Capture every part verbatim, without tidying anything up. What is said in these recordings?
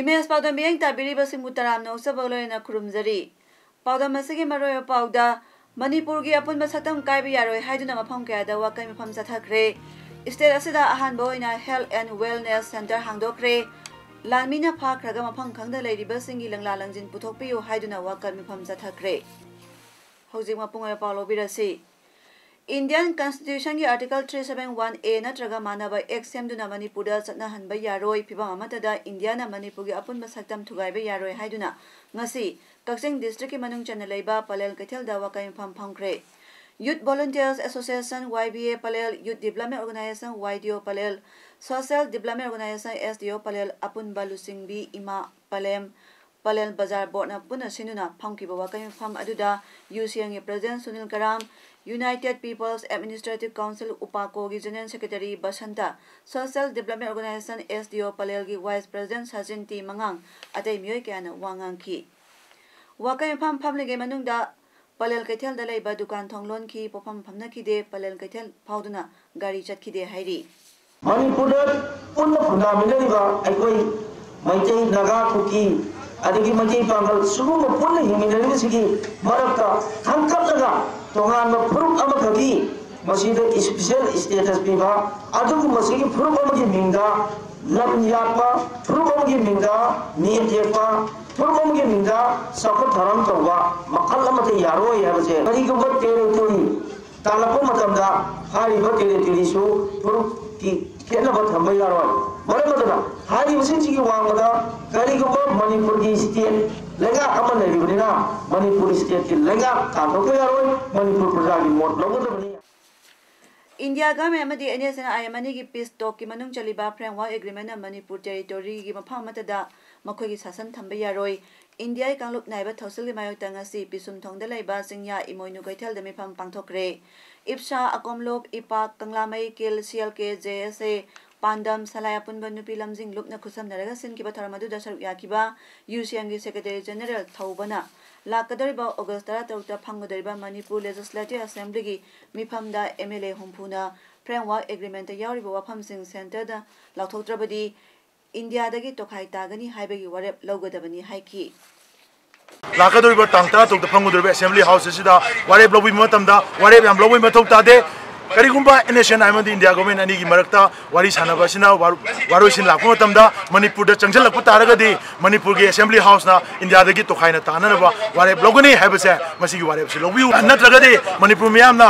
Image ꯄꯥꯎꯗꯝ ꯃꯤꯠꯌꯦꯡ ꯇꯥꯕꯤꯔꯤꯕꯁꯤꯡꯕꯨ ꯇꯔꯥꯝꯅ ꯑꯣꯛꯆꯕ ꯂꯣꯏꯅꯅ ꯈꯨꯔꯨꯝꯖꯔꯤ꯫ ꯄꯥꯎꯗꯝ ꯑꯁꯤꯒꯤ ꯃꯔꯨꯑꯣꯏꯕ ꯄꯥꯎꯗ, ꯃꯅꯤꯄꯨꯔꯒꯤ ꯑꯄꯨꯟꯕ ꯁꯛꯇꯝ ꯀꯥꯏꯕ ꯌꯥꯔꯣꯏ ꯍꯥꯏꯗꯨꯅ ꯃꯐꯝ ꯀꯌꯥꯗ ꯋꯥꯀꯩ ꯃꯤꯐꯝ ꯆꯠꯊꯈ꯭ꯔꯦ꯫ ꯁ꯭ꯇꯦꯠ ꯑꯁꯤꯗ ꯑꯍꯥꯟꯕ ꯑꯣꯏꯅ Health and Wellness Centre ꯍꯥꯡꯗꯣꯛꯈ꯭ꯔꯦ꯫ ꯂꯥꯟꯃꯤꯅ ꯐꯥꯈ꯭ꯔꯒ ꯃꯐꯝ ꯈꯪꯗ ꯂꯩꯔꯤꯕꯁꯤꯡꯒꯤ ꯂꯪꯂꯥ ꯂꯪꯖꯤꯟ ꯄꯨꯊꯣꯛꯄꯤꯌꯨ ꯍꯥꯏꯗꯨꯅ ꯋꯥꯀꯩ ꯃꯤꯐꯝ ꯆꯠꯊꯈ꯭ꯔꯦ꯫ ꯍꯧꯖꯤꯛ ꯃꯄꯨꯡ ꯑꯣꯏꯕ ꯄꯥꯎ ꯂꯧꯕꯤꯔꯁꯤ꯫ Indian Constitution ꯒꯤ Article three seven one A ꯅꯠꯇ꯭ꯔꯒ ꯃꯥꯟꯅꯕ Act ꯁꯦꯝꯗꯨꯅ ꯃꯅꯤꯄꯨꯔꯗ ꯆꯠꯅꯍꯟꯕ ꯌꯥꯔꯣꯏ, ꯐꯤꯕꯝ ꯑꯃꯠꯇꯗ ꯏꯟꯗꯤꯌꯥꯅ ꯃꯅꯤꯄꯨꯔꯒꯤ ꯑꯄꯨꯟꯕ ꯁꯛꯇꯝ ꯊꯨꯒꯥꯏꯕ ꯌꯥꯔꯣꯏ ꯍꯥꯏꯗꯨꯅ ꯉꯁꯤ ꯀꯛꯆꯤꯡ district ꯀꯤ ꯃꯅꯨꯡ ꯆꯟꯅ ꯂꯩꯕ ꯄꯂꯦꯜ ꯀꯩꯊꯦꯜꯗ ꯋꯥꯀꯩ ꯃꯤꯐꯝ ꯐꯝꯈ꯭ꯔꯦ꯫ Youth Volunteers Association, Y V A, Pallel, Youth Development Organization, Y D O, Pallel, Social Development Organization, S D O, Pallel, ꯑꯄꯨꯟꯕ ꯂꯨꯆꯤꯡꯕꯤ ꯏꯃꯥ ꯄꯂꯦꯝ, ꯄꯂꯦꯜ ꯕꯖꯥꯔ ꯕꯣꯔꯗꯅ ꯄꯨꯟꯅ ꯁꯤꯟꯗꯨꯅ ꯐꯝꯈꯤꯕ ꯋꯥꯀꯩ ꯃꯤꯐꯝ ꯑꯗꯨꯗ U C N ꯒꯤ President Sunil Karam, United People's Administrative Council, ꯎꯄꯥꯀꯣꯒꯤ General Secretary Basanta, Social Development Organization, S D O, ꯄꯂꯦꯜꯒꯤ Vice President ꯁꯆꯤꯟ ꯇꯤ ꯃꯉꯥꯡ, ꯑꯇꯩ ꯃꯤꯑꯣꯏ ꯀꯌꯥꯅ ꯋꯥ ꯉꯥꯡꯈꯤ꯫ ꯋꯥꯀꯩ ꯃꯤꯐꯝ ꯐꯝꯂꯤꯉꯩ ꯃꯅꯨꯡꯗ ꯄꯂꯦꯜ ꯀꯩꯊꯦꯜꯗ ꯂꯩꯕ ꯗꯨꯀꯥꯟ ꯊꯣꯡ ꯂꯣꯟꯈꯤ, ꯄꯣꯠꯐꯝ ꯐꯝꯅꯈꯤꯗꯦ, ꯄꯂꯦꯜ ꯀꯩꯊꯦꯜ ꯐꯥꯎꯗꯨꯅ ꯒꯥꯔꯤ ꯆꯠꯈꯤꯗꯦ ꯍꯥꯏꯔꯤ꯫ ꯃꯅꯤꯄꯨꯔꯗ ꯄꯨꯟꯅ ꯈꯨꯟꯗꯥꯃꯤꯟꯅꯔꯤꯕ ꯑꯩꯈꯣꯏ ꯃꯩꯇꯩ, ꯅꯥꯒꯥ, ꯀꯨꯀꯤ, ꯑꯗꯒꯤ ꯃꯩꯇꯩ ꯄꯥꯉꯜ ꯁꯤꯒꯨꯝꯕ ꯄꯨꯟꯅ ꯍꯤꯡꯃꯤꯟꯅꯔꯤꯕꯁꯤꯒꯤ ꯃꯔꯛꯇ ꯈꯟꯈꯠꯂꯒ ꯇꯣꯉꯥꯟꯕ ꯐꯨꯔꯨꯞ ꯑꯃꯈꯛꯀꯤ ꯃꯁꯤꯗ special status ꯄꯤꯕ, ꯑꯗꯨꯒꯨꯝꯕꯁꯤꯒꯤ ꯐꯨꯔꯨꯞ ꯑꯃꯒꯤ ꯃꯤꯡꯗ ꯂꯝ ꯌꯥꯠꯄ, ꯐꯨꯔꯨꯞ ꯑꯃꯒꯤ ꯃꯤꯡꯗ ꯅꯦꯠ ꯌꯦꯛꯄ, ꯐꯨꯔꯨꯞ ꯑꯃꯒꯤ ꯃꯤꯡꯗ ꯆꯥꯎꯈꯠ ꯊꯧꯔꯥꯡ ꯇꯧꯕ ꯃꯈꯜ ꯑꯃꯠꯇ ꯌꯥꯔꯣꯏ ꯍꯥꯏꯕꯁꯦ꯫ ꯀꯔꯤꯒꯨꯝꯕ territory ꯇꯥꯜꯂꯛꯄ ꯃꯇꯝꯗ ꯍꯥꯏꯔꯤꯕ territory ꯁꯨ ꯐꯨꯔꯨꯞꯀꯤ ꯈꯦꯠꯅꯕ ꯊꯝꯕ ꯌꯥꯔꯣꯏ꯫ ꯃꯔꯝ ꯑꯗꯨꯅ ꯍꯥꯏꯔꯤꯕꯁꯤꯡꯁꯤꯒꯤ ꯋꯥꯡꯃꯗ ꯀꯔꯤꯒꯨꯝꯕ ꯃꯅꯤꯄꯨꯔꯒꯤ state ꯂꯩꯉꯥꯛ ꯑꯃ ꯂꯩꯔꯤꯕꯅꯤꯅ ꯃꯅꯤꯄꯨꯔ state ꯀꯤ ꯂꯩꯉꯥꯛ ꯇꯥꯟꯊꯣꯛꯄ ꯌꯥꯔꯣꯏ, ꯃꯅꯤꯄꯨꯔ ꯄ꯭ꯔꯖꯥꯒꯤ ꯃꯣꯠ ꯂꯧꯒꯗꯕꯅꯤ꯫ India government ꯑꯃꯗꯤ N S N I M ꯑꯅꯤꯒꯤ peace talk ꯀꯤ ꯃꯅꯨꯡ ꯆꯜꯂꯤꯕ framework agreement ꯅ ꯃꯅꯤꯄꯨꯔ territory ꯒꯤ ꯃꯐꯝ ꯑꯃꯠꯇꯗ ꯃꯈꯣꯏꯒꯤ ꯁꯥꯁꯟ ꯊꯝꯕ ꯌꯥꯔꯣꯏ꯫ ꯏꯟꯗꯤꯌꯥꯒꯤ ꯀꯥꯡꯂꯨꯞ ꯅꯥꯏꯕ ꯊꯧꯁꯤꯜꯒꯤ ꯃꯥꯌꯣꯛꯇ ꯉꯁꯤ ꯄꯤꯁꯨꯝꯊꯣꯡꯗ ꯂꯩꯕ ꯆꯤꯡꯌꯥ ꯏꯃꯣꯏꯅꯨ ꯀꯩꯊꯦꯜꯗ ꯃꯤꯐꯝ ꯄꯥꯡꯊꯣꯛꯈ꯭ꯔꯦ꯫ ꯏꯞꯁꯥ, ꯑꯀꯣꯝꯂꯣꯞ, ꯏꯄꯥꯛ, ꯀꯪꯂꯥꯃꯩ, ꯀꯤꯜ, ꯁꯤ ꯑꯦꯜ ꯀꯦ, ꯖꯦ ꯑꯦꯁ ꯑꯦ, ꯄꯥꯟꯗꯝ, ꯁꯂꯥꯏ ꯑꯄꯨꯟꯕ ꯅꯨꯄꯤ ꯂꯝꯖꯤꯡ ꯂꯨꯞꯅ ꯈꯨꯠꯁꯝꯅꯔꯒ ꯁꯤꯟꯈꯤꯕ ꯊꯧꯔꯝ ꯑꯗꯨꯗ ꯁꯔꯨꯛ ꯌꯥꯈꯤꯕ ꯌꯨ ꯁꯤ ꯑꯦꯝꯒꯤ ꯁꯦꯀ꯭ꯔꯦꯇꯔꯤ ꯖꯦꯅꯦꯔꯦꯜ ꯊꯧꯕꯅ ꯂꯥꯛꯀꯗꯧꯔꯤꯕ ꯑꯣꯒꯁ ꯇꯔꯥꯇꯔꯨꯛꯇ ꯐꯝꯒꯗꯧꯔꯤꯕ ꯃꯅꯤꯄꯨꯔ ꯂꯦꯖꯤꯁꯂꯦꯇꯤꯚ ꯑꯦꯁꯦꯝꯕ꯭ꯂꯤꯒꯤ ꯃꯤꯐꯝꯗ ꯑꯦꯝ ꯑꯦꯜ ꯑꯦ ꯍꯨꯝꯐꯨꯅ ꯐ꯭ꯔꯦꯝꯋꯥꯔꯛ ꯑꯦꯒ꯭ꯔꯤꯃꯦꯟꯇ ꯌꯥꯎꯔꯤꯕ ꯋꯥꯐꯝꯁꯤꯡ ꯁꯦꯟꯇꯔꯗ ꯂꯥꯎꯊꯣꯛꯇ꯭ꯔꯕꯗꯤ ꯏꯟꯗꯤꯌꯥꯗꯒꯤ ꯇꯣꯈꯥꯏ ꯇꯥꯒꯅꯤ ꯍꯥꯏꯕꯒꯤ ꯋꯥꯔꯦꯞ ꯂꯧꯒꯗꯕꯅꯤ ꯍꯥꯏꯈꯤ꯫ ꯂꯥꯛꯀꯗꯧꯔꯤꯕ ꯇꯥꯡ ꯇꯔꯥꯇꯔꯨꯛꯇ ꯐꯝꯒꯗꯧꯔꯤꯕ ꯑꯦꯁꯦꯝꯕ꯭ꯂꯤ ꯍꯥꯎꯁ ꯑꯁꯤꯗ ꯋꯥꯔꯦꯞ ꯂꯧꯕꯤꯕ ꯃꯇꯝꯗ ꯋꯥꯔꯦꯞ ꯌꯥꯝ ꯂꯧꯕꯒꯤ ꯃꯊꯧ ꯇꯥꯗꯦ꯫ ꯀꯔꯤꯒꯨꯝꯕ ꯑꯦꯟ ꯑꯦꯁ ꯑꯦꯟ ꯑꯥꯏ ꯑꯃꯗꯤ ꯏꯟꯗꯤꯌꯥ ꯒꯣꯔꯃꯦꯟ ꯑꯅꯤꯒꯤ ꯃꯔꯛꯇ ꯋꯥꯔꯤ ꯁꯥꯟꯅꯕ ꯑꯁꯤꯅ ꯋꯥꯔꯣꯏꯁꯤꯟ ꯂꯥꯛꯄ ꯃꯇꯝꯗ ꯃꯅꯤꯄꯨꯔꯗ ꯆꯪꯁꯤꯜꯂꯛꯄ ꯇꯥꯔꯒꯗꯤ ꯃꯅꯤꯄꯨꯔꯒꯤ ꯑꯦꯁꯦꯝꯕ꯭ꯂꯤ ꯍꯥꯎꯁꯅ ꯏꯟꯗꯤꯌꯥꯗꯒꯤ ꯇꯣꯈꯥꯏꯅ ꯇꯥꯅꯅꯕ ꯋꯥꯔꯦꯞ ꯂꯧꯒꯅꯤ ꯍꯥꯏꯕꯁꯦ ꯃꯁꯤꯒꯤ ꯋꯥꯔꯦꯞꯁꯤ ꯂꯧꯕꯤꯌꯨ꯫ ꯅꯠꯇ꯭ꯔꯒꯗꯤ ꯃꯅꯤꯄꯨꯔ ꯃꯤꯌꯥꯝꯅ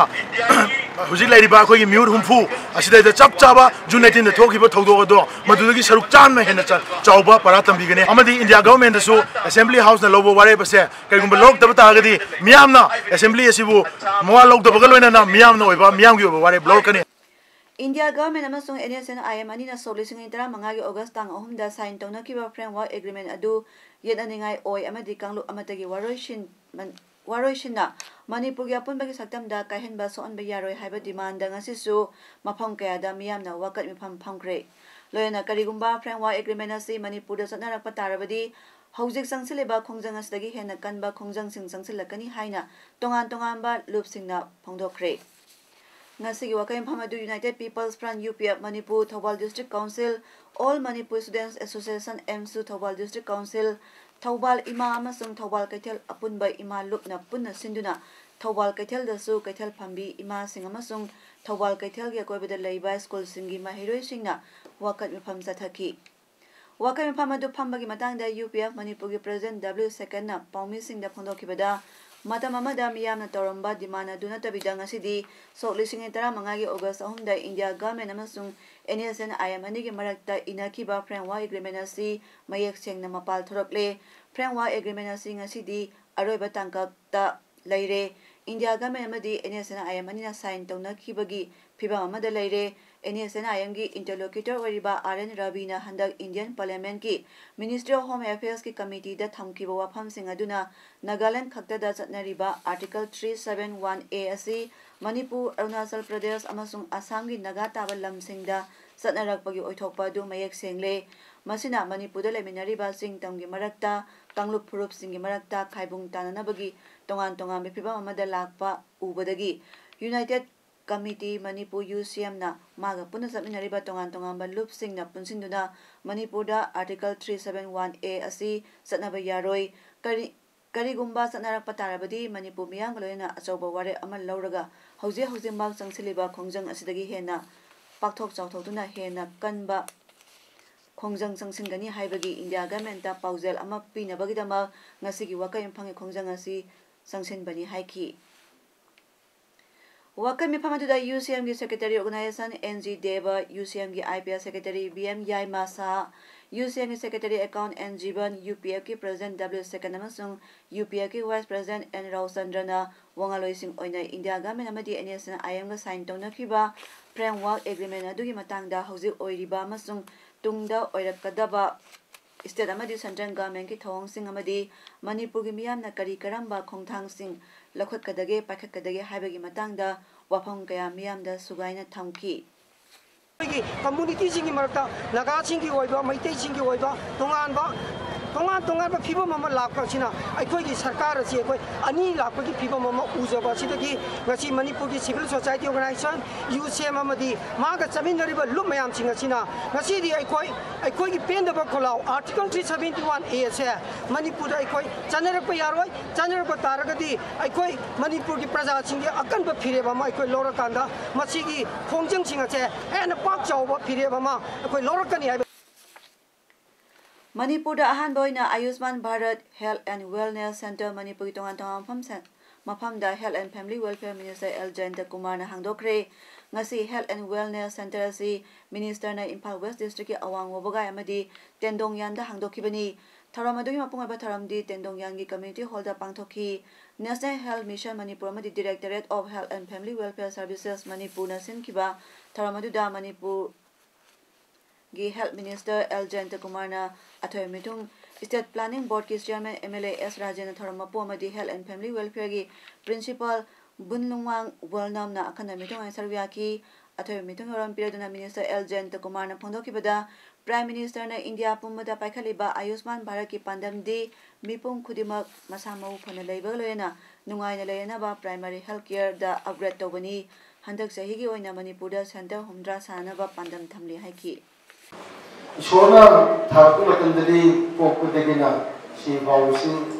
ꯍꯧꯖꯤꯛ ꯂꯩꯔꯤꯕ ꯑꯩꯈꯣꯏꯒꯤ ꯃꯤꯍꯨꯠ ꯍꯨꯝꯐꯨ ꯑꯁꯤꯗꯩꯗ ꯆꯞ ꯆꯥꯕ ꯖꯨꯟ ꯑꯩꯠꯇꯤꯟꯗ ꯊꯣꯛꯈꯤꯕ ꯊꯧꯗꯣꯛ ꯑꯗꯣ ꯃꯗꯨꯗꯒꯤ ꯁꯔꯨꯛ ꯆꯥꯝꯃ ꯍꯦꯟꯅ ꯆ- ꯆꯥꯎꯕ ꯄꯔꯥ ꯇꯝꯕꯤꯒꯅꯤ ꯑꯃꯗꯤ ꯏꯟꯗꯤꯌꯥ ꯒꯚꯔꯟꯃꯦꯟꯗꯁꯨ ꯑꯦꯁꯦꯝꯕ꯭ꯂꯤ ꯍꯥꯎꯁꯅ ꯂꯧꯕ ꯋꯥꯔꯦꯞ ꯑꯁꯦ ꯀꯔꯤꯒꯨꯝꯕ ꯂꯧꯔꯛꯇꯕ ꯇꯥꯔꯒꯗꯤ ꯃꯤꯌꯥꯝꯅ ꯑꯦꯁꯦꯝꯕ꯭ꯂꯤ ꯑꯁꯤꯕꯨ ꯃꯋꯥ ꯂꯧꯗꯕꯒ ꯂꯣꯏꯅꯅ ꯃꯤꯌꯥꯝꯅ ꯑꯣꯏꯕ ꯃꯤꯌꯥꯝꯒꯤ ꯑꯣꯏꯕ ꯋꯥꯔꯦꯞ ꯂꯧꯔꯛꯀꯅꯤ꯫ ꯏꯟꯗꯤꯌꯥ ꯒꯚꯔꯟꯃꯦꯟ ꯑꯃꯁꯨꯡ N S N I M ꯑꯅꯤꯅ ꯁꯣꯛ ꯂꯤꯁꯤꯡ ꯑꯅꯤ ꯇꯔꯥꯃꯉꯥꯒꯤ ꯑꯣꯒꯁ ꯇꯥꯡ ꯑꯍꯨꯝꯗ ꯁꯥꯏꯟ ꯇꯧꯅꯈꯤꯕ ꯐ꯭ꯔꯦꯝꯋꯥꯔꯛ ꯑꯦꯒ꯭ꯔꯤꯃꯦꯟ ꯑꯗꯨ ꯌꯦꯠꯅꯅꯤꯡꯉꯥꯏ ꯑꯣꯏ ꯑꯃꯗꯤ ꯀꯥꯡꯂꯨꯞ ꯑꯃꯠꯇꯒꯤ ꯋꯥꯔꯣꯏꯁꯤꯟ ꯋꯥꯔꯣꯏꯁꯤꯟꯅ ꯃꯅꯤꯄꯨꯔꯒꯤ ꯑꯄꯨꯟꯕꯒꯤ ꯁꯛꯇꯝꯗ ꯀꯥꯏꯍꯟꯕ ꯁꯣꯛꯍꯟꯕ ꯌꯥꯔꯣꯏ ꯍꯥꯏꯕ ꯗꯤꯃꯥꯟꯗ ꯉꯁꯤꯁꯨ ꯃꯐꯝ ꯀꯌꯥꯗ ꯃꯤꯌꯥꯝꯅ ꯋꯥꯀꯠ ꯃꯤꯐꯝ ꯐꯝꯈ꯭ꯔꯦ꯫ ꯂꯣꯏꯅꯅ ꯀꯔꯤꯒꯨꯝꯕ ꯐ꯭ꯔꯦꯝꯋꯥꯔꯛ ꯑꯦꯒ꯭ꯔꯤꯃꯦꯟ ꯑꯁꯤ ꯃꯅꯤꯄꯨꯔꯗ ꯆꯠꯅꯔꯛꯄ ꯇꯥꯔꯕꯗꯤ ꯍꯧꯖꯤꯛ ꯆꯪꯁꯤꯜꯂꯤꯕ ꯈꯣꯡꯖꯪ ꯑꯁꯤꯗꯒꯤ ꯍꯦꯟꯅ ꯀꯟꯕ ꯈꯣꯡꯖꯪꯁꯤꯡ ꯆꯪꯁꯤꯜꯂꯛꯀꯅꯤ ꯍꯥꯏꯅ ꯇꯣꯉꯥꯟ ꯇꯣꯉꯥꯟꯕ ꯂꯨꯞꯁꯤꯡꯅ ꯐꯣꯡꯗꯣꯛꯈ꯭ꯔꯦ꯫ ꯉꯁꯤꯒꯤ ꯋꯥꯀꯠ ꯃꯤꯐꯝ ꯑꯗꯨ united people's front, U P F Manipur, Thoubal district council, all Manipur students association, AMSU, Thoubal district council, Thoubal ꯏꯃꯥ ꯑꯃꯁꯨꯡ ꯊꯧꯕꯥꯜ ꯀꯩꯊꯦꯜ ꯑꯄꯨꯟꯕ ꯏꯃꯥ ꯂꯨꯞꯅ ꯄꯨꯟꯅ ꯁꯤꯟꯗꯨꯅ ꯊꯧꯕꯥꯜ ꯀꯩꯊꯦꯜꯗꯁꯨ ꯀꯩꯊꯦꯜ ꯐꯝꯕꯤ ꯏꯃꯥꯁꯤꯡ ꯑꯃꯁꯨꯡ ꯊꯧꯕꯥꯜ ꯀꯩꯊꯦꯜꯒꯤ ꯑꯀꯣꯏꯕꯗ ꯂꯩꯕ ꯁ꯭ꯀꯨꯜꯁꯤꯡꯒꯤ ꯃꯍꯩꯔꯣꯏꯁꯤꯡꯅ ꯋꯥꯀꯠ ꯃꯤꯐꯝ ꯆꯠꯊꯈꯤ꯫ ꯋꯥꯀꯠ ꯃꯤꯐꯝ ꯑꯗꯨ ꯐꯝꯕꯒꯤ ꯃꯇꯥꯡꯗ ꯌꯨ ꯄꯤ ꯑꯦꯐ ꯃꯅꯤꯄꯨꯔꯒꯤ ꯄ꯭ꯔꯦꯁꯤꯗꯦꯟꯠ ꯗꯕ꯭ꯂꯤꯎ ꯁꯦꯀꯦꯟꯅ ꯄꯥꯎꯃꯤꯁꯤꯡꯗ ꯐꯣꯡꯗꯣꯛꯈꯤꯕꯗ, ꯃꯇꯝ ꯑꯃꯗ ꯃꯤꯌꯥꯝꯅ ꯇꯧꯔꯝꯕ ꯗꯤꯃꯥꯟ ꯑꯗꯨ ꯅꯠꯇꯕꯤꯗ ꯉꯁꯤꯗꯤ ꯁꯣꯛ ꯂꯤꯁꯤꯡ ꯑꯅꯤ ꯇꯔꯥꯃꯉꯥꯒꯤ ꯑꯣꯒꯁ ꯑꯍꯨꯝꯗ ꯏꯟꯗꯤꯌꯥ ꯒꯚꯔꯟꯃꯦꯟꯠ ꯑꯃꯁꯨꯡ N S N I M ꯑꯅꯤꯒꯤ ꯃꯔꯛꯇ ꯏꯅꯈꯤꯕ ꯐ꯭ꯔꯦꯝꯋꯥꯔꯛ ꯑꯦꯒ꯭ꯔꯤꯃꯦꯟ ꯑꯁꯤ ꯃꯌꯦꯛ ꯁꯦꯡꯅ ꯃꯄꯥꯜ ꯊꯣꯔꯛꯂꯦ꯫ ꯐ꯭ꯔꯦꯝꯋꯥꯔꯛ ꯑꯦꯒ꯭ꯔꯤꯃꯦꯟ ꯑꯁꯤ ꯉꯁꯤꯗꯤ ꯑꯔꯣꯏꯕ ꯇꯥꯡꯀꯛꯇ ꯂꯩꯔꯦ꯫ ꯏꯟꯗꯤꯌꯥ ꯒꯚꯔꯟꯃꯦꯟꯠ ꯑꯃꯗꯤ N S N I M ꯑꯅꯤꯅ ꯁꯥꯏꯟ ꯇꯧꯅꯈꯤꯕꯒꯤ ꯐꯤꯚꯝ ꯑꯃꯗ ꯂꯩꯔꯦ꯫ NSCN-IMꯒꯤ interlocutor ꯑꯣꯏꯔꯤꯕ R N Raviꯅ ꯍꯟꯗꯛ Indian Parliamentꯀꯤ Ministry of Home Affairsꯀꯤ committeeꯗ ꯊꯝꯈꯤꯕ ꯋꯥꯐꯝꯁꯤꯡ ꯑꯗꯨꯅ ꯅꯥꯒꯥꯂꯦꯟꯗ ꯈꯛꯇꯗ ꯆꯠꯅꯔꯤꯕ Article three seven one A ꯑꯁꯤ ꯃꯅꯤꯄꯨꯔ, ꯑꯔꯨꯅꯥꯆꯜ ꯄ꯭ꯔꯗꯦꯁ ꯑꯃꯁꯨꯡ ꯑꯁꯥꯝꯒꯤ ꯅꯥꯒꯥ ꯇꯥꯕ ꯂꯝꯁꯤꯡꯗ ꯆꯠꯅꯔꯛꯄꯒꯤ ꯑꯣꯏꯊꯣꯛꯄ ꯑꯗꯨ ꯃꯌꯦꯛ ꯁꯦꯡꯂꯦ꯫ ꯃꯁꯤꯅ ꯃꯅꯤꯄꯨꯔꯗ ꯂꯩꯃꯤꯟꯅꯔꯤꯕ ꯆꯤꯡ ꯇꯝꯒꯤ ꯃꯔꯛꯇ, ꯀꯥꯡꯂꯨꯞ ꯐꯨꯔꯨꯞꯁꯤꯡꯒꯤ ꯃꯔꯛꯇ ꯈꯥꯏꯕꯨꯡ ꯇꯥꯅꯅꯕꯒꯤ ꯇꯣꯉꯥꯟ ꯇꯣꯉꯥꯟꯕ ꯐꯤꯚꯝ ꯑꯃꯗ ꯂꯥꯛꯄ ꯎꯕꯗꯒꯤ United Committee ꯃꯅꯤꯄꯨꯔ, UCMꯅ ꯃꯥꯒ ꯄꯨꯟꯅ ꯆꯠꯃꯤꯟꯅꯔꯤꯕ ꯇꯣꯉꯥꯟ ꯇꯣꯉꯥꯟꯕ ꯂꯨꯞꯁꯤꯡꯅ ꯄꯨꯟꯁꯤꯟꯗꯨꯅ ꯃꯅꯤꯄꯨꯔꯗ Article three seven one A ꯑꯁꯤ ꯆꯠꯅꯕ ꯌꯥꯔꯣꯏ꯫ ꯀꯔꯤ-, ꯀꯔꯤꯒꯨꯝꯕ ꯆꯠꯅꯔꯛꯄ ꯇꯥꯔꯕꯗꯤ ꯃꯅꯤꯄꯨꯔ ꯃꯤꯌꯥꯝꯒ ꯂꯣꯏꯅꯅ ꯑꯆꯧꯕ ꯋꯥꯔꯦꯞ ꯑꯃ ꯂꯧꯔꯒ ꯍꯧꯖꯤꯛ ꯍꯧꯖꯤꯛꯃꯛ ꯆꯪꯁꯤꯜꯂꯤꯕ ꯈꯣꯡꯖꯪ ꯑꯁꯤꯗꯒꯤ ꯍꯦꯟꯅ ꯄꯥꯛꯊꯣꯛ ꯆꯥꯎꯊꯣꯛꯇꯨꯅ ꯍꯦꯟꯅ ꯀꯟꯕ ꯈꯣꯡꯖꯪ ꯆꯪꯁꯤꯟꯒꯅꯤ ꯍꯥꯏꯕꯒꯤ ꯏꯟꯗꯤꯌꯥ ꯒꯚꯔꯟꯃꯦꯟꯠꯇ ꯄꯥꯎꯖꯦꯜ ꯑꯃ ꯄꯤꯅꯕꯒꯤꯗꯃꯛ ꯉꯁꯤꯒꯤ ꯋꯥꯀꯠ ꯃꯤꯐꯝꯒꯤ ꯈꯣꯡꯖꯪ ꯑꯁꯤ ꯆꯪꯁꯤꯟꯕꯅꯤ ꯍꯥꯏꯈꯤ꯫ ꯋꯥꯀꯠ ꯃꯤꯐꯝ ꯑꯗꯨꯗ UCMꯒꯤ Secretary Organization N G Deva, UCMꯒꯤ IPS Secretary B M Yaima Saha, UCMꯒꯤ Secretary Account N Jivan, UPFꯀꯤ President W Second ꯑꯃꯁꯨꯡ UPFꯀꯤ Vice President N ꯔꯥꯎꯆꯟꯗ꯭ꯔꯅ ꯋꯥꯉꯥꯡꯂꯣꯏꯁꯤꯡ ꯑꯣꯏꯅ ꯏꯟꯗꯤꯌꯥ ꯒꯚꯔꯟꯃꯦꯟꯠ ꯑꯃꯗꯤ NSCN-IMꯒ sign ꯇꯧꯅꯈꯤꯕ framework agreement ꯑꯗꯨꯒꯤ ꯃꯇꯥꯡꯗ ꯍꯧꯖꯤꯛ ꯑꯣꯏꯔꯤꯕ ꯑꯃꯁꯨꯡ ꯇꯨꯡꯗ ꯑꯣꯏꯔꯛꯀꯗꯕ state ꯑꯃꯗꯤ central governmentꯀꯤ ꯊꯧꯑꯣꯡꯁꯤꯡ ꯑꯃꯗꯤ ꯃꯅꯤꯄꯨꯔꯒꯤ ꯃꯤꯌꯥꯝꯅ ꯀꯔꯤ ꯀꯔꯝꯕ ꯈꯣꯡꯊꯥꯡꯁꯤꯡ ꯂꯧꯈꯠꯀꯗꯒꯦ, ꯄꯥꯏꯈꯠꯀꯗꯒꯦ ꯍꯥꯏꯕꯒꯤ ꯃꯇꯥꯡꯗ ꯋꯥꯐꯝ ꯀꯌꯥ ꯃꯤꯌꯥꯝꯗ ꯁꯨꯒꯥꯏꯅ ꯊꯝꯈꯤ꯫ ꯑꯩꯈꯣꯏꯒꯤ communityꯁꯤꯡꯒꯤ ꯃꯔꯛꯇ ꯅꯥꯒꯥꯁꯤꯡꯒꯤ ꯑꯣꯏꯕ, ꯃꯩꯇꯩꯁꯤꯡꯒꯤ ꯑꯣꯏꯕ ꯇꯣꯉꯥꯟꯕ, ꯇꯣꯉꯥꯟ ꯇꯣꯉꯥꯟꯕ ꯐꯤꯕꯝ ꯑꯃ ꯂꯥꯛꯄ ꯑꯁꯤꯅ ꯑꯩꯈꯣꯏꯒꯤ ꯁꯔꯀꯥꯔ ꯑꯁꯤ ꯑꯩꯈꯣꯏ ꯑꯅꯤ ꯂꯥꯛꯄꯒꯤ ꯐꯤꯕꯝ ꯑꯃ ꯎꯖꯕ ꯑꯁꯤꯗꯒꯤ ꯉꯁꯤ ꯃꯅꯤꯄꯨꯔꯒꯤ civil society organization, UCM ꯑꯃꯗꯤ ꯃꯥꯒ ꯆꯠꯃꯤꯟꯅꯔꯤꯕ ꯂꯨꯞ ꯃꯌꯥꯝꯁꯤꯡ ꯑꯁꯤꯅ ꯉꯁꯤꯗꯤ ꯑꯩꯈꯣꯏ, ꯑꯩꯈꯣꯏꯒꯤ ꯄꯦꯟꯗꯕ ꯈꯣꯜꯂꯥꯎ Article three seventy one A ꯑꯁꯦ ꯃꯅꯤꯄꯨꯔꯗ ꯑꯩꯈꯣꯏ ꯆꯠꯅꯔꯛꯄ ꯌꯥꯔꯣꯏ꯫ ꯆꯠꯅꯔꯛꯄ ꯇꯥꯔꯒꯗꯤ ꯑꯩꯈꯣꯏ ꯃꯅꯤꯄꯨꯔꯒꯤ ꯄ꯭ꯔꯖꯥꯁꯤꯡꯒꯤ ꯑꯀꯟꯕ ꯐꯤꯔꯦꯞ ꯑꯃ ꯑꯩꯈꯣꯏ ꯂꯧꯔꯀꯥꯟꯗ ꯃꯁꯤꯒꯤ ꯈꯣꯡꯖꯪꯁꯤꯡ ꯑꯁꯦ ꯍꯦꯟꯅ ꯄꯥꯛ ꯆꯥꯎꯕ ꯐꯤꯔꯦꯞ ꯑꯃ ꯑꯩꯈꯣꯏ ꯂꯧꯔꯛꯀꯅꯤ ꯍꯥꯏꯕ꯫ ꯃꯅꯤꯄꯨꯔꯗ ꯑꯍꯥꯟꯕ ꯑꯣꯏꯅ ꯑꯌꯨꯁꯃꯥꯟ Bharat Health and Wellness Centre ꯃꯅꯤꯄꯨꯔꯒꯤ ꯇꯣꯉꯥꯟ ꯇꯣꯉꯥꯟꯕ ꯃꯐꯝ ꯁ-, ꯃꯐꯝꯗ Health and Family Welfare Minister L Jayanta ꯀꯨꯃꯥꯔꯅ ꯍꯥꯡꯗꯣꯛꯈ꯭ꯔꯦ꯫ ꯉꯁꯤ Health and Wellness Centre ꯑꯁꯤ Ministerꯅ ꯏꯝꯐꯥꯜ West Districtꯀꯤ ꯑꯋꯥꯡ ꯋꯥꯕꯒꯥꯏ ꯑꯃꯗꯤ ꯇꯦꯟꯗꯣꯡꯌꯥꯟꯗ ꯍꯥꯡꯗꯣꯛꯈꯤꯕꯅꯤ꯫ ꯊꯧꯔꯝ ꯑꯗꯨꯒꯤ ꯃꯄꯨꯡ ꯑꯣꯏꯕ ꯊꯧꯔꯝꯗꯤ ꯇꯦꯟꯗꯣꯡꯌꯥꯟꯒꯤ community hallꯗ ꯄꯥꯡꯊꯣꯛꯈꯤ꯫ National Health Mission ꯃꯅꯤꯄꯨꯔ ꯑꯃꯗꯤ Directorate of Health and Family Welfare Services ꯃꯅꯤꯄꯨꯔꯅ ꯁꯤꯟꯈꯤꯕ ꯊꯧꯔꯝ ꯑꯗꯨꯗ ꯃꯅꯤꯄꯨꯔꯒꯤ Health Minister ꯑꯦꯜ ꯖꯌꯟꯇ ꯀꯨꯃꯥꯔꯅ ꯑꯊꯣꯏꯕ ꯃꯤꯊꯨꯡ, State Planning Boardꯀꯤ Chairman MLA ꯑꯦꯁ ꯔꯥꯖꯦꯟꯅ ꯊꯧꯔꯝ ꯃꯄꯨ ꯑꯃꯗꯤ Health and Family Welfareꯒꯤ Principal ꯕꯨꯟꯂꯨꯡꯋꯥꯡ ꯋꯣꯜꯅꯝꯅ ꯑꯈꯟꯅ ꯃꯤꯊꯨꯡ ꯑꯣꯏꯅ ꯁꯔꯨꯛ ꯌꯥꯈꯤ꯫ ꯑꯊꯣꯏꯕ ꯃꯤꯊꯨꯡ ꯌꯥꯎꯔꯝ ꯄꯤꯔꯗꯨꯅ Minister ꯑꯦꯜ ꯖꯌꯟꯇ ꯀꯨꯃꯥꯔꯅ ꯐꯣꯡꯗꯣꯛꯈꯤꯕꯗ, Prime Ministerꯅ ꯏꯟꯗꯤꯌꯥ ꯄꯨꯝꯕꯗ ꯄꯥꯏꯈꯠꯂꯤꯕ ꯑꯌꯨꯁꯃꯥꯟ ꯚꯥꯔꯠꯀꯤ ꯄꯥꯟꯗꯝꯗꯤ ꯃꯤꯄꯨꯝ ꯈꯨꯗꯤꯡꯃꯛ ꯃꯁꯥ ꯃꯎ ꯐꯅ ꯂꯩꯕꯒ ꯂꯣꯏꯅꯅ ꯅꯨꯡꯉꯥꯏꯅ ꯂꯩꯅꯅꯕ primary health careꯗ upgrade ꯇꯧꯕꯅꯤ꯫ ꯍꯟꯗꯛ ꯆꯍꯤꯒꯤ ꯑꯣꯏꯅ ꯃꯅꯤꯄꯨꯔꯗ center ꯍꯨꯝꯗ꯭ꯔꯥ ꯁꯥꯅꯅꯕ ꯄꯥꯟꯗꯝ ꯊꯝꯂꯤ ꯍꯥꯏꯈꯤ꯫ ꯏꯁꯣꯔꯅ ꯊꯥꯔꯛꯄ ꯃꯇꯝꯗꯗꯤ ꯄꯣꯛꯄꯗꯒꯤꯅ ꯁꯤ ꯐꯥꯎꯕꯁꯤ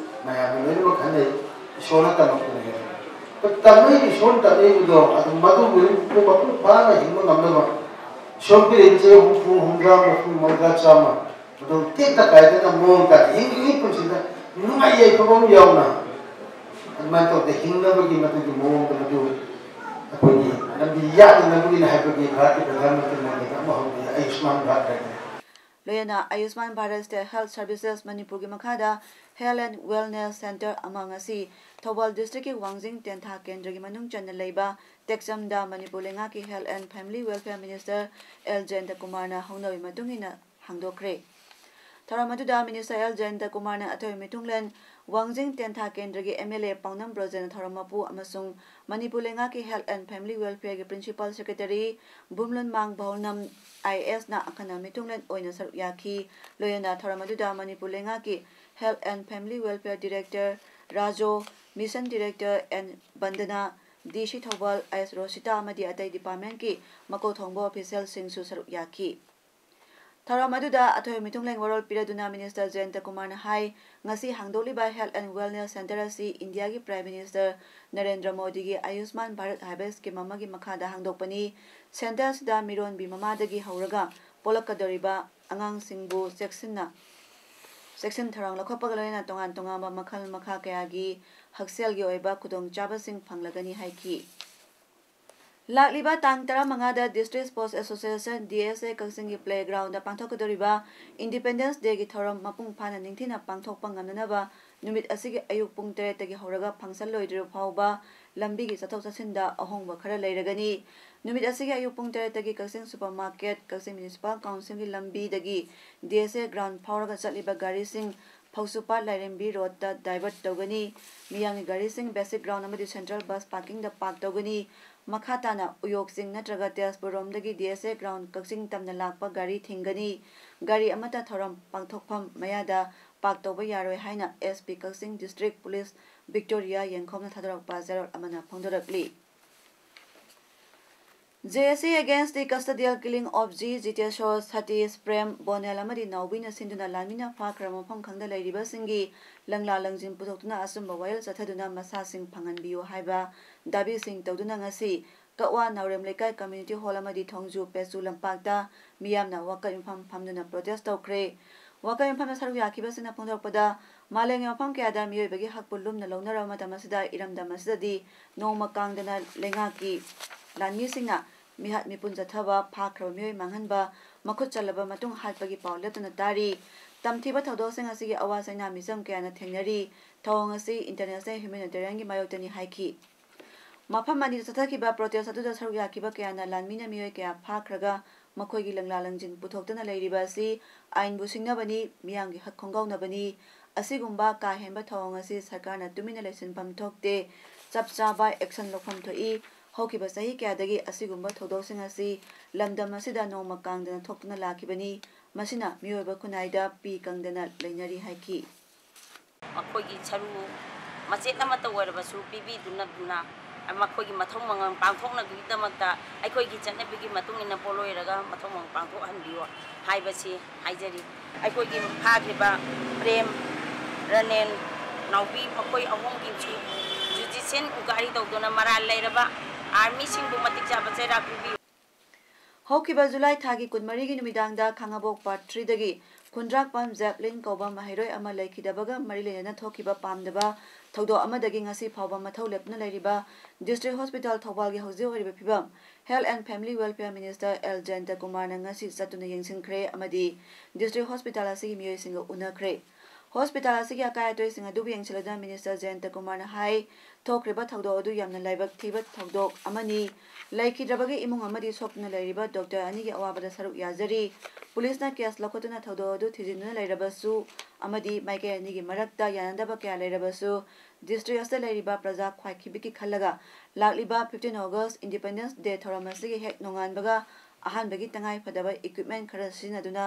ꯃꯌꯥꯝꯅ ꯂꯣꯏꯅꯃꯛ ꯈꯟꯅꯩ꯫ ꯏꯁꯣꯔꯅ ꯇꯝꯃꯛꯄꯅꯦ꯫ ꯇꯝꯃꯛꯏ, ꯏꯁꯣꯔꯅ ꯇꯝꯃꯛꯏꯕꯗꯣ ꯑꯗꯨꯝ ꯃꯗꯨꯕꯨ ꯃꯄꯨꯡ ꯐꯥꯅ ꯍꯤꯡꯕ ꯉꯝꯅꯕ ꯏꯁꯣꯔ ꯄꯤꯔꯛꯏꯕ ꯆꯍꯤ ꯍꯨꯝꯐꯨ, ꯍꯨꯝꯗ꯭ꯔꯥ, ꯃꯔꯤꯐꯨ, ꯃꯧꯗ꯭ꯔꯥ, ꯆꯥꯝꯃ, ꯃꯗꯨ ꯇꯦꯛꯇ ꯀꯥꯏꯗꯅ ꯃꯑꯣꯡ ꯇꯥꯅ ꯍꯤꯡꯂꯤꯉꯩ ꯄꯨꯟꯁꯤꯗ ꯅꯨꯡꯉꯥꯏ ꯌꯥꯏꯐꯕ ꯑꯃ ꯌꯥꯎꯅ ꯑꯗꯨꯃꯥꯏꯅ ꯇꯧꯗꯅ ꯍꯤꯡꯅꯕꯒꯤ ꯃꯗꯨꯒꯤ ꯃꯑꯣꯡꯗ ꯃꯗꯨ ꯑꯩꯈꯣꯏꯒꯤ ꯂꯝꯕꯤ ꯌꯥꯠꯅꯅꯕꯒꯤꯅꯤ ꯍꯥꯏꯕꯒꯤ ꯚꯥꯔꯠꯀꯤ ꯄ꯭ꯔꯙꯥꯟ ꯃꯟꯇ꯭ꯔꯤ ꯃꯣꯗꯤꯅ ꯑꯃ ꯍꯧꯗꯣꯛꯏ, ꯑꯌꯨꯁꯃꯥꯟ ꯚꯥꯔꯠ ꯍꯥꯏꯗꯅ꯫ ꯂꯣꯏꯅꯅ ꯑꯌꯨꯁꯃꯥꯟ ꯚꯥꯔꯠ State Health Services ꯃꯅꯤꯄꯨꯔꯒꯤ ꯃꯈꯥꯗ Health and Wellness Center ꯑꯃ ꯉꯁꯤ ꯊꯧꯕꯥꯜ districtꯀꯤ ꯋꯥꯡꯖꯤꯡ ꯇꯦꯟꯊꯥ ꯀꯦꯟꯗ꯭ꯔꯒꯤ ꯃꯅꯨꯡ ꯆꯟꯅ ꯂꯩꯕ ꯇꯦꯛꯆꯝꯗ ꯃꯅꯤꯄꯨꯔ ꯂꯩꯉꯥꯛꯀꯤ Health and Family Welfare Minister L Jayanta ꯀꯨꯃꯥꯔꯅ ꯍꯧꯅꯕꯤ ꯃꯇꯨꯡ ꯏꯟꯅ ꯍꯥꯡꯗꯣꯛꯈ꯭ꯔꯦ꯫ ꯊꯧꯔꯝ ꯑꯗꯨꯗ Minister ꯑꯦꯜ ꯖꯌꯟꯇ ꯀꯨꯃꯥꯔꯅ ꯑꯊꯣꯏꯕ ꯃꯤꯊꯨꯡꯂꯦꯟ, ꯋꯥꯡꯖꯤꯡ ꯇꯦꯟꯊꯥ ꯀꯦꯟꯗ꯭ꯔꯒꯤ MLA ꯄꯥꯎꯅꯝ ꯕ꯭ꯔꯣꯖꯦꯟꯅ ꯊꯧꯔꯝ ꯃꯄꯨ ꯑꯃꯁꯨꯡ ꯃꯅꯤꯄꯨꯔ ꯂꯩꯉꯥꯛꯀꯤ Health and Family Welfareꯒꯤ Principal Secretary ꯕꯨꯝꯂꯨꯟꯃꯥꯡ ꯚꯧꯅꯝ IASꯅ ꯑꯈꯟꯅ ꯃꯤꯊꯨꯡꯂꯦꯟ ꯑꯣꯏꯅ ꯁꯔꯨꯛ ꯌꯥꯈꯤ꯫ ꯂꯣꯏꯅꯅ ꯊꯧꯔꯝ ꯑꯗꯨꯗ ꯃꯅꯤꯄꯨꯔ ꯂꯩꯉꯥꯛꯀꯤ Health and Family Welfare Director Rajo, Mission Director N Bandana, DC Thoubal S Rosita ꯑꯃꯗꯤ ꯑꯇꯩ departmentꯀꯤ ꯃꯀꯣꯛ ꯊꯣꯡꯕ officialꯁꯤꯡꯁꯨ ꯁꯔꯨꯛ ꯌꯥꯈꯤ꯫ ꯊꯧꯔꯝ ꯑꯗꯨꯗ ꯑꯊꯣꯏꯕ ꯃꯤꯊꯨꯡꯂꯦꯟ ꯋꯥꯔꯣꯜ ꯄꯤꯔꯗꯨꯅ Minister ꯖꯌꯟꯇ ꯀꯨꯃꯥꯔꯅ ꯍꯥꯏ, ꯉꯁꯤ ꯍꯥꯡꯗꯣꯛꯂꯤꯕ Health and Wellness Center ꯑꯁꯤ ꯏꯟꯗꯤꯌꯥꯒꯤ Prime Minister ꯅꯔꯦꯟꯗ꯭ꯔ ꯃꯣꯗꯤꯒꯤ ꯑꯌꯨꯁꯃꯥꯟ ꯚꯥꯔꯠ ꯍꯥꯏꯕ scheme ꯑꯃꯒꯤ ꯃꯈꯥꯗ ꯍꯥꯡꯗꯣꯛꯄꯅꯤ꯫ Center ꯑꯁꯤꯗ ꯃꯤꯔꯣꯟꯕꯤ ꯃꯃꯥꯗꯒꯤ ꯍꯧꯔꯒ ꯄꯣꯛꯂꯛꯀꯗꯧꯔꯤꯕ ꯑꯉꯥꯡꯁꯤꯡꯕꯨ ꯆꯦꯛꯁꯤꯟꯅ, ꯆꯦꯛꯁꯤꯟ ꯊꯧꯔꯥꯡ ꯂꯧꯈꯠꯄꯒ ꯂꯣꯏꯅꯅ ꯇꯣꯉꯥꯟ ꯇꯣꯉꯥꯟꯕ ꯃꯈꯜ ꯃꯈꯥ ꯀꯌꯥꯒꯤ ꯍꯛꯁꯦꯜꯒꯤ ꯑꯣꯏꯕ ꯈꯨꯗꯣꯡꯆꯥꯕꯁꯤꯡ ꯐꯪꯂꯒꯅꯤ ꯍꯥꯏꯈꯤ꯫ ꯂꯥꯛꯂꯤꯕ ꯇꯥꯡ ꯇꯔꯥꯃꯉꯥꯗ District Sports Association, D S A, ꯀꯛꯆꯤꯡꯒꯤ playgroundꯗ ꯄꯥꯡꯊꯣꯛꯀꯗꯧꯔꯤꯕ Independence Dayꯒꯤ ꯊꯧꯔꯝ ꯃꯄꯨꯡ ꯐꯥꯅ ꯅꯤꯡꯊꯤꯅ ꯄꯥꯡꯊꯣꯛꯄ ꯉꯝꯅꯅꯕ ꯅꯨꯃꯤꯠ ꯑꯁꯤꯒꯤ ꯑꯌꯨꯛ ꯄꯨꯡ ꯇꯔꯦꯠꯇꯒꯤ ꯍꯧꯔꯒ function ꯂꯣꯏꯗ꯭ꯔꯤꯕ ꯐꯥꯎꯕ ꯂꯝꯕꯤꯒꯤ ꯆꯠꯊꯣꯛ ꯆꯠꯁꯤꯟꯗ ꯑꯍꯣꯡꯕ ꯈꯔ ꯂꯩꯔꯒꯅꯤ꯫ ꯅꯨꯃꯤꯠ ꯑꯁꯤꯒꯤ ꯑꯌꯨꯛ ꯄꯨꯡ ꯇꯔꯦꯠꯇꯒꯤ ꯀꯛꯆꯤꯡ supermarket, Kakching Municipal Councilꯒꯤ ꯂꯝꯕꯤꯗꯒꯤ D S A ground ꯐꯥꯎꯔꯒ ꯆꯠꯂꯤꯕ ꯒꯥꯔꯤꯁꯤꯡ ꯐꯧꯁꯨꯄꯥꯠ ꯂꯥꯏꯔꯦꯝꯕꯤ roadꯇ divert ꯇꯧꯒꯅꯤ꯫ ꯃꯤꯌꯥꯝꯒꯤ ꯒꯥꯔꯤꯁꯤꯡ basic ground ꯑꯃꯗꯤ central bus parkingꯗ park ꯇꯧꯒꯅꯤ꯫ ꯃꯈꯥ ꯇꯥꯅ ꯎꯌꯣꯛ ꯆꯤꯡ ꯅꯠꯇ꯭ꯔꯒ Tezpur ꯔꯣꯝꯗꯒꯤ D S A ground ꯀꯛꯆꯤꯡ ꯇꯝꯅ ꯂꯥꯛꯄ ꯒꯥꯔꯤ ꯊꯤꯡꯒꯅꯤ꯫ ꯒꯥꯔꯤ ꯑꯃꯠꯇ ꯊꯧꯔꯝ ꯄꯥꯡꯊꯣꯛꯐꯝ ꯃꯌꯥꯗ park ꯇꯧꯕ ꯌꯥꯔꯣꯏ ꯍꯥꯏꯅ S P ꯀꯛꯆꯤꯡ District Police Victoria ꯌꯦꯡꯈꯣꯝꯅ ꯊꯥꯗꯣꯔꯛꯄ ꯆꯦꯔꯣꯜ ꯑꯃꯅ ꯐꯣꯡꯗꯣꯔꯛꯂꯤ꯫ J S A against the custodial killing of G Jiteshwar, Satish, Prem, ꯕꯣꯅꯦꯜ ꯑꯃꯗꯤ ꯅꯥꯎꯕꯤꯅ ꯁꯤꯟꯗꯨꯅ ꯂꯥꯟꯃꯤꯅ ꯐꯥꯈ꯭ꯔꯕ ꯃꯐꯝ ꯈꯪꯗ ꯂꯩꯔꯤꯕꯁꯤꯡꯒꯤ ꯂꯪꯂꯥ ꯂꯪꯖꯤꯟ ꯄꯨꯊꯣꯛꯇꯨꯅ ꯑꯆꯨꯝꯕ ꯋꯥꯌꯦꯜ ꯆꯠꯊꯗꯨꯅ ꯃꯁꯥꯁꯤꯡ ꯐꯪꯍꯟꯕꯤꯌꯨ ꯍꯥꯏꯕ ꯗꯥꯕꯤꯁꯤꯡ ꯇꯧꯗꯨꯅ ꯉꯁꯤ ꯀꯛꯋꯥ ꯅꯥꯎꯔꯦꯝ ꯂꯩꯀꯥꯏ community hall ꯑꯃꯗꯤ ꯊꯣꯡꯖꯨ ꯄꯦꯆꯨ ꯂꯝꯄꯥꯛꯇ ꯃꯤꯌꯥꯝꯅ ꯋꯥꯀꯠ ꯃꯤꯐꯝ ꯐꯝꯗꯨꯅ protest ꯇꯧꯈ꯭ꯔꯦ꯫ ꯋꯥꯀꯠ ꯃꯤꯐꯝꯗ ꯁꯔꯨꯛ ꯌꯥꯈꯤꯕꯁꯤꯡꯅ ꯐꯣꯡꯗꯣꯔꯛꯄꯗ, ꯃꯥꯂꯦꯝꯒꯤ ꯃꯐꯝ ꯀꯌꯥꯗ ꯃꯤꯑꯣꯏꯕꯒꯤ ꯍꯛꯄꯨ ꯂꯨꯝꯅ ꯂꯧꯅꯔꯕ ꯃꯇꯝ ꯑꯁꯤꯗ ꯏꯔꯝꯗꯝ ꯑꯁꯤꯗꯗꯤ ꯅꯣꯡꯃ ꯀꯥꯡꯗꯅ ꯂꯩꯉꯥꯛꯀꯤ ꯂꯥꯟꯃꯤꯁꯤꯡꯅ ꯃꯤꯍꯥꯠ ꯃꯤꯄꯨꯟ ꯆꯠꯊꯕ, ꯐꯥꯈ꯭ꯔꯕ ꯃꯤꯑꯣꯏ ꯃꯥꯡꯍꯟꯕ, ꯃꯈꯨꯠ ꯆꯜꯂꯕ ꯃꯇꯨꯡ ꯍꯥꯠꯄꯒꯤ ꯄꯥꯎ ꯂꯦꯞꯇꯅ ꯇꯥꯔꯤ꯫ ꯇꯝꯊꯤꯕ ꯊꯧꯗꯣꯛꯁꯤꯡ ꯑꯁꯤꯒꯤ ꯑꯋꯥ ꯆꯩꯅꯥ ꯃꯤꯆꯝ ꯀꯌꯥꯅ ꯊꯦꯡꯅꯔꯤ꯫ ꯊꯧꯑꯣꯡ ꯑꯁꯤ international humanitarianꯒꯤ ꯃꯥꯌꯣꯛꯇꯅꯤ ꯍꯥꯏꯈꯤ꯫ ꯃꯐꯝ ꯑꯅꯤꯗ ꯆꯠꯊꯈꯤꯕ protest ꯑꯗꯨꯗ ꯁꯔꯨꯛ ꯌꯥꯈꯤꯕ ꯀꯌꯥꯅ ꯂꯥꯟꯃꯤꯅ ꯃꯤꯑꯣꯏ ꯀꯌꯥ ꯐꯥꯈ꯭ꯔꯒ ꯃꯈꯣꯏꯒꯤ ꯂꯪꯂꯥ ꯂꯪꯖꯤꯟ ꯄꯨꯊꯣꯛꯇꯨꯅ ꯂꯩꯔꯤꯕ ꯑꯁꯤ ꯑꯥꯏꯟꯕꯨ ꯁꯤꯡꯅꯕꯅꯤ, ꯃꯤꯌꯥꯝꯒꯤ ꯍꯛ ꯈꯣꯡꯒꯥꯎꯅꯕꯅꯤ꯫ ꯑꯁꯤꯒꯨꯝꯕ ꯀꯥ ꯍꯦꯟꯕ ꯊꯧꯑꯣꯡ ꯑꯁꯤ ꯁꯔꯀꯥꯔꯅ ꯇꯨꯃꯤꯟꯅ ꯂꯩꯁꯤꯟꯐꯝ ꯊꯣꯛꯇꯦ꯫ ꯆꯞ ꯆꯥꯕ action ꯂꯧꯐꯝ ꯊꯣꯛꯏ꯫ ꯍꯧꯈꯤꯕ ꯆꯍꯤ ꯀꯌꯥꯗꯒꯤ ꯑꯁꯤꯒꯨꯝꯕ ꯊꯧꯗꯣꯛꯁꯤꯡ ꯑꯁꯤ ꯂꯝꯗꯝ ꯑꯁꯤꯗ ꯅꯣꯡꯃ ꯀꯥꯡꯗꯅ ꯊꯣꯛꯇꯨꯅ ꯂꯥꯛꯈꯤꯕꯅꯤ꯫ ꯃꯁꯤꯅ ꯃꯤꯑꯣꯏꯕ ꯈꯨꯟꯅꯥꯏꯗ ꯄꯤ ꯀꯪꯗꯅ ꯂꯩꯅꯔꯤ ꯍꯥꯏꯈꯤ꯫ ꯃꯈꯣꯏꯒꯤ ꯁꯔꯨ ꯃꯆꯦꯠ ꯑꯃꯠꯇ ꯑꯣꯏꯔꯕꯁꯨ ꯄꯤꯕꯤꯗꯨꯅ ꯃꯈꯣꯏꯒꯤ ꯃꯊꯧ ꯃꯉꯝ ꯄꯥꯡꯊꯣꯛꯅꯕꯒꯤꯗꯃꯛꯇ ꯑꯩꯈꯣꯏꯒꯤ ꯆꯠꯅꯕꯤꯒꯤ ꯃꯇꯨꯡ ꯏꯟꯅ ꯄꯣꯠꯂꯣꯏꯔꯒ ꯃꯊꯧ ꯃꯉꯝ ꯄꯥꯡꯊꯣꯛꯍꯟꯕꯤꯌꯨ ꯍꯥꯏꯕꯁꯤ ꯍꯥꯏꯖꯔꯤ꯫ ꯑꯩꯈꯣꯏꯒꯤ ꯐꯥꯈ꯭ꯔꯤꯕ ꯄ꯭ꯔꯦꯝ, ꯔꯅꯦꯟ, ꯅꯥꯎꯕꯤ ꯃꯈꯣꯏ ꯑꯍꯨꯝꯒꯤꯁꯨ judicial inquiry ꯇꯧꯗꯨꯅ ꯃꯔꯥꯜ ꯂꯩꯔꯕ ꯑꯥꯔꯃꯤꯁꯤꯡꯕꯨ ꯃꯇꯤꯛ ꯆꯥꯕ ꯆꯩꯔꯥꯛ ꯄꯤꯕꯤꯌꯨ꯫ ꯍꯧꯈꯤꯕ ꯖꯨꯂꯥꯏ ꯊꯥꯒꯤ ꯀꯨꯟꯃꯔꯤꯒꯤ ꯅꯨꯃꯤꯗꯥꯡꯗ ꯈꯥꯉꯕꯣꯛ part threeꯗꯒꯤ ꯈꯨꯟꯗ꯭ꯔꯥꯛꯄꯝ ꯖꯦꯛꯂꯤꯟ ꯀꯧꯕ ꯃꯍꯩꯔꯣꯏ ꯑꯃ ꯂꯩꯈꯤꯗꯕꯒ ꯃꯔꯤ ꯂꯩꯅꯅ ꯊꯣꯛꯈꯤꯕ ꯄꯥꯝꯗꯕ ꯊꯧꯗꯣꯛ ꯑꯃꯗꯒꯤ ꯉꯁꯤ ꯐꯥꯎꯕ ꯃꯊꯧ ꯂꯦꯞꯇꯨꯅ ꯂꯩꯔꯤꯕ ꯗꯤꯁꯇ꯭ꯔꯤꯛ ꯍꯣꯁꯄꯤꯇꯥꯜ ꯊꯧꯕꯥꯜꯒꯤ ꯍꯧꯖꯤꯛ ꯑꯣꯏꯔꯤꯕ ꯐꯤꯕꯝ Health and Family Welfare Minister L Jayantakumar ꯅ ꯉꯁꯤ ꯆꯠꯇꯨꯅ ꯌꯦꯡꯁꯤꯟꯈ꯭ꯔꯦ ꯑꯃꯗꯤ ꯗꯤꯁꯇ꯭ꯔꯤꯛ ꯍꯣꯁꯄꯤꯇꯥꯜ ꯑꯁꯤꯒꯤ ꯃꯤꯑꯣꯏꯁꯤꯡꯒ ꯎꯅꯈ꯭ꯔꯦ꯫ ꯍꯣꯁꯄꯤꯇꯥꯜ ꯑꯁꯤꯒꯤ ꯑꯀꯥꯏ ꯑꯇꯣꯏꯁꯤꯡ ꯑꯗꯨꯕꯨ ꯌꯦꯡꯁꯤꯜꯂꯗꯨꯅ ꯃꯤꯅꯤꯁꯇꯔ ꯖꯌꯟꯇ ꯀꯨꯃꯥꯔꯅ ꯍꯥꯏ, ꯊꯣꯛꯈ꯭ꯔꯤꯕ ꯊꯧꯗꯣꯛ ꯑꯗꯨ ꯌꯥꯝꯅ ꯂꯥꯏꯕꯛ ꯊꯤꯕ ꯊꯧꯗꯣꯛ ꯑꯃꯅꯤ꯫ ꯂꯩꯈꯤꯗ꯭ꯔꯕꯒꯤ ꯏꯃꯨꯡ ꯑꯃꯗꯤ ꯁꯣꯛꯇꯨꯅ ꯂꯩꯔꯤꯕ ꯗꯣꯛꯇꯔ ꯑꯅꯤꯒꯤ ꯑꯋꯥꯕꯗ ꯁꯔꯨꯛ ꯌꯥꯖꯔꯤ꯫ ꯄꯨꯂꯤꯁꯅ ꯀꯦꯁ ꯂꯧꯈꯠꯇꯨꯅ ꯊꯧꯗꯣꯛ ꯑꯗꯨ ꯊꯤꯖꯤꯟꯗꯨꯅ ꯂꯩꯔꯕꯁꯨ ꯑꯃꯗꯤ ꯃꯥꯏꯀꯩ ꯑꯅꯤꯒꯤ ꯃꯔꯛꯇ ꯌꯥꯅꯗꯕ ꯀꯌꯥ ꯂꯩꯔꯕꯁꯨ ꯗꯤꯁꯇ꯭ꯔꯤꯛ ꯑꯁꯤꯗ ꯂꯩꯔꯤꯕ ꯄ꯭ꯔꯖꯥ ꯈ꯭ꯋꯥꯏꯈꯤꯕꯤꯒꯤ ꯈꯜꯂꯒ ꯂꯥꯛꯂꯤꯕ fifteen August Independence Day ꯊꯧꯔꯝ ꯑꯁꯤꯒꯤ ꯍꯦꯛ ꯅꯣꯡꯉꯥꯟꯕꯒ ꯑꯍꯥꯟꯕꯒꯤ ꯇꯉꯥꯏ ꯐꯗꯕ equipment ꯈꯔ ꯁꯤꯖꯤꯟꯅꯗꯨꯅ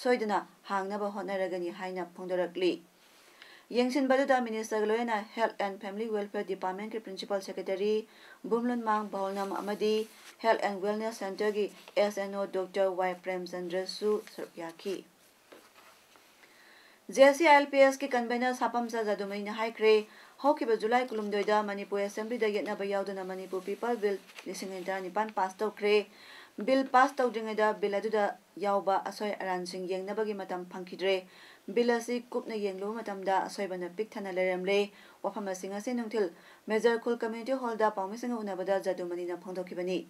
ꯁꯣꯏꯗꯅ ꯍꯥꯡꯅꯕ ꯍꯣꯠꯅꯔꯒꯅꯤ ꯍꯥꯏꯅ ꯐꯣꯡꯗꯣꯔꯛꯂꯤ꯫ ꯌꯦꯡꯁꯤꯟꯕꯗꯨꯗ ꯃꯤꯅꯤꯁꯇꯔꯒ ꯂꯣꯏꯅꯅ Health and Family Welfare Department ꯀꯤ Principal Secretary ꯕꯨꯝꯂꯨꯟꯃꯥꯡ ꯚꯥꯎꯅꯝ ꯑꯃꯗꯤ Health and Wellness Centre ꯒꯤ S N O Doctor Y ꯄ꯭ꯔꯦꯝꯆꯟꯗ꯭ꯔꯁꯨ ꯁꯔꯨꯛ ꯌꯥꯈꯤ꯫ J C I L P S ꯀꯤ convener ꯁꯥꯄꯝꯆꯥ ꯖꯥꯗꯨꯃꯅꯤꯅ ꯍꯥꯏꯈ꯭ꯔꯦ, ꯍꯧꯈꯤꯕ ꯖꯨꯂꯥꯏ ꯀꯨꯟꯍꯨꯝꯗꯣꯏꯗ ꯃꯅꯤꯄꯨꯔ Assembly ꯗ ꯌꯦꯠꯅꯕ ꯌꯥꯎꯗꯅ ꯃꯅꯤꯄꯨꯔ People Bill ꯂꯤꯁꯤꯡ ꯑꯅꯤ ꯇꯔꯥꯅꯤꯄꯥꯟ pass ꯇꯧꯈ꯭ꯔꯦ꯫ Bill pass ꯇꯧꯗ꯭ꯔꯤꯉꯩꯗ bill ꯑꯗꯨꯗ ꯌꯥꯎꯕ ꯑꯁꯣꯏ ꯑꯔꯥꯟꯁꯤꯡ ꯌꯦꯡꯅꯕꯒꯤ ꯃꯇꯝ ꯐꯪꯈꯤꯗ꯭ꯔꯦ꯫ Bill ꯑꯁꯤ ꯀꯨꯞꯅ ꯌꯦꯡꯂꯨꯕ ꯃꯇꯝꯗ ꯑꯁꯣꯏꯕꯅ ꯄꯤꯛ ꯊꯟꯅ ꯂꯩꯔꯝꯂꯦ꯫ ꯋꯥꯐꯝ ꯑꯁꯤ ꯉꯁꯤ ꯅꯨꯡꯊꯤꯜ ꯃꯦꯖꯔ ꯈꯨꯜ Community Hall ꯗ ꯄꯥꯎꯃꯤꯁꯤꯡꯒ ꯎꯅꯕꯗ ꯖꯥꯗꯨꯃꯅꯤꯅ ꯐꯣꯡꯗꯣꯛꯈꯤꯕꯅꯤ꯫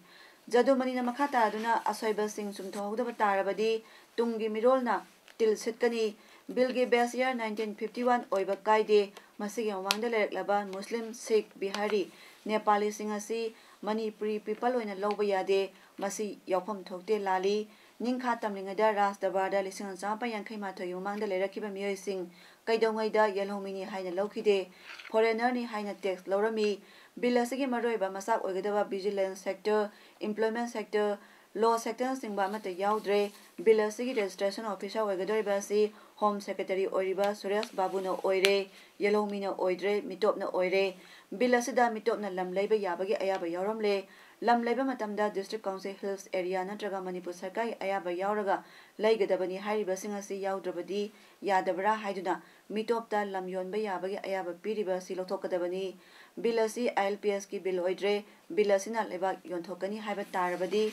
ꯖꯥꯗꯨꯃꯅꯤꯅ ꯃꯈꯥ ꯇꯥꯗꯨꯅ ꯑꯁꯣꯏꯕꯁꯤꯡ ꯆꯨꯝꯊꯣꯛꯍꯧꯗꯕ ꯇꯥꯔꯕꯗꯤ ꯇꯨꯡꯒꯤ ꯃꯤꯔꯣꯜꯅ ꯇꯤꯜ ꯁꯤꯠꯀꯅꯤ꯫ Bill ꯒꯤ base year nineteen fifty one ꯑꯣꯏꯕ ꯀꯥꯏꯗꯦ꯫ ꯃꯁꯤꯒꯤ ꯃꯃꯥꯡꯗ ꯂꯩꯔꯛꯂꯕ ꯃꯨꯁꯂꯤꯝ, ꯁꯤꯈ, ꯕꯤꯍꯥꯔꯤ, ꯅꯦꯄꯥꯂꯤꯁꯤꯡ ꯑꯁꯤ ꯃꯅꯤꯄꯨꯔꯤ people ꯑꯣꯏꯅ ꯂꯧꯕ ꯌꯥꯗꯦ꯫ ꯃꯁꯤ ꯌꯥꯎꯐꯝ ꯊꯣꯛꯇꯦ, ꯂꯥꯜꯂꯤ꯫ ꯅꯤꯡꯈꯥ ꯇꯝꯂꯤꯉꯩꯗ ꯔꯥꯖ ꯗꯔꯕꯥꯔꯗ ꯂꯤꯁꯤꯡ ꯑꯃ ꯆꯥꯃꯥꯄꯟ ꯌꯥꯡꯈꯩ ꯃꯥꯊꯣꯏꯒꯤ ꯃꯃꯥꯡꯗ ꯂꯩꯔꯛꯈꯤꯕ ꯃꯤꯑꯣꯏꯁꯤꯡ ꯀꯩꯗꯧꯉꯩꯗ ꯌꯦꯜꯍꯧꯃꯤꯅꯤ ꯍꯥꯏꯅ ꯂꯧꯈꯤꯗꯦ꯫ Foreigner ꯅꯤ ꯍꯥꯏꯅ tax ꯂꯧꯔꯝꯃꯤ꯫ Bill ꯑꯁꯤꯒꯤ ꯃꯔꯨꯑꯣꯏꯕ ꯃꯆꯥꯛ ꯑꯣꯏꯒꯗꯕ vigilance sector, employment sector, law sector ꯅꯆꯤꯡꯕ ꯑꯃꯠꯇ ꯌꯥꯎꯗ꯭ꯔꯦ꯫ Bill ꯑꯁꯤꯒꯤ registration officer ꯑꯣꯏꯒꯗꯧꯔꯤꯕ ꯑꯁꯤ Home Secretary ꯑꯣꯏꯔꯤꯕ ꯁꯨꯔꯦꯁ ꯕꯥꯕꯨꯅ ꯑꯣꯏꯔꯦ, ꯌꯦꯜꯍꯧꯃꯤꯅ ꯑꯣꯏꯗ꯭ꯔꯦ, ꯃꯤꯇꯣꯞꯅ ꯑꯣꯏꯔꯦ꯫ Bill ꯑꯁꯤꯗ ꯃꯤꯇꯣꯞꯅ ꯂꯝ ꯂꯩꯕ ꯌꯥꯕꯒꯤ ꯑꯌꯥꯕ ꯌꯥꯎꯔꯝꯂꯦ꯫ ꯂꯝ ꯂꯩꯕ ꯃꯇꯝꯗ District Council Hills Area ꯅꯠꯇ꯭ꯔꯒ ꯃꯅꯤꯄꯨꯔ ꯁꯔꯀꯥꯔꯒꯤ ꯑꯌꯥꯕ ꯌꯥꯎꯔꯒ ꯂꯩꯒꯗꯕꯅꯤ ꯍꯥꯏꯔꯤꯕꯁꯤꯡ ꯑꯁꯤ ꯌꯥꯎꯗ꯭ꯔꯕꯗꯤ ꯌꯥꯗꯕ꯭ꯔꯥ ꯍꯥꯏꯗꯨꯅ ꯃꯤꯇꯣꯞꯇ ꯂꯝ ꯌꯣꯟꯕ ꯌꯥꯕꯒꯤ ꯑꯌꯥꯕ ꯄꯤꯔꯤꯕ ꯑꯁꯤ ꯂꯧꯊꯣꯛꯀꯗꯕꯅꯤ꯫ Bill ꯑꯁꯤ I L P S ꯀꯤ bill ꯑꯣꯏꯗ꯭ꯔꯦ꯫ Bill ꯑꯁꯤꯅ ꯂꯩꯕꯥꯛ ꯌꯣꯟꯊꯣꯛꯀꯅꯤ ꯍꯥꯏꯕ ꯇꯥꯔꯕꯗꯤ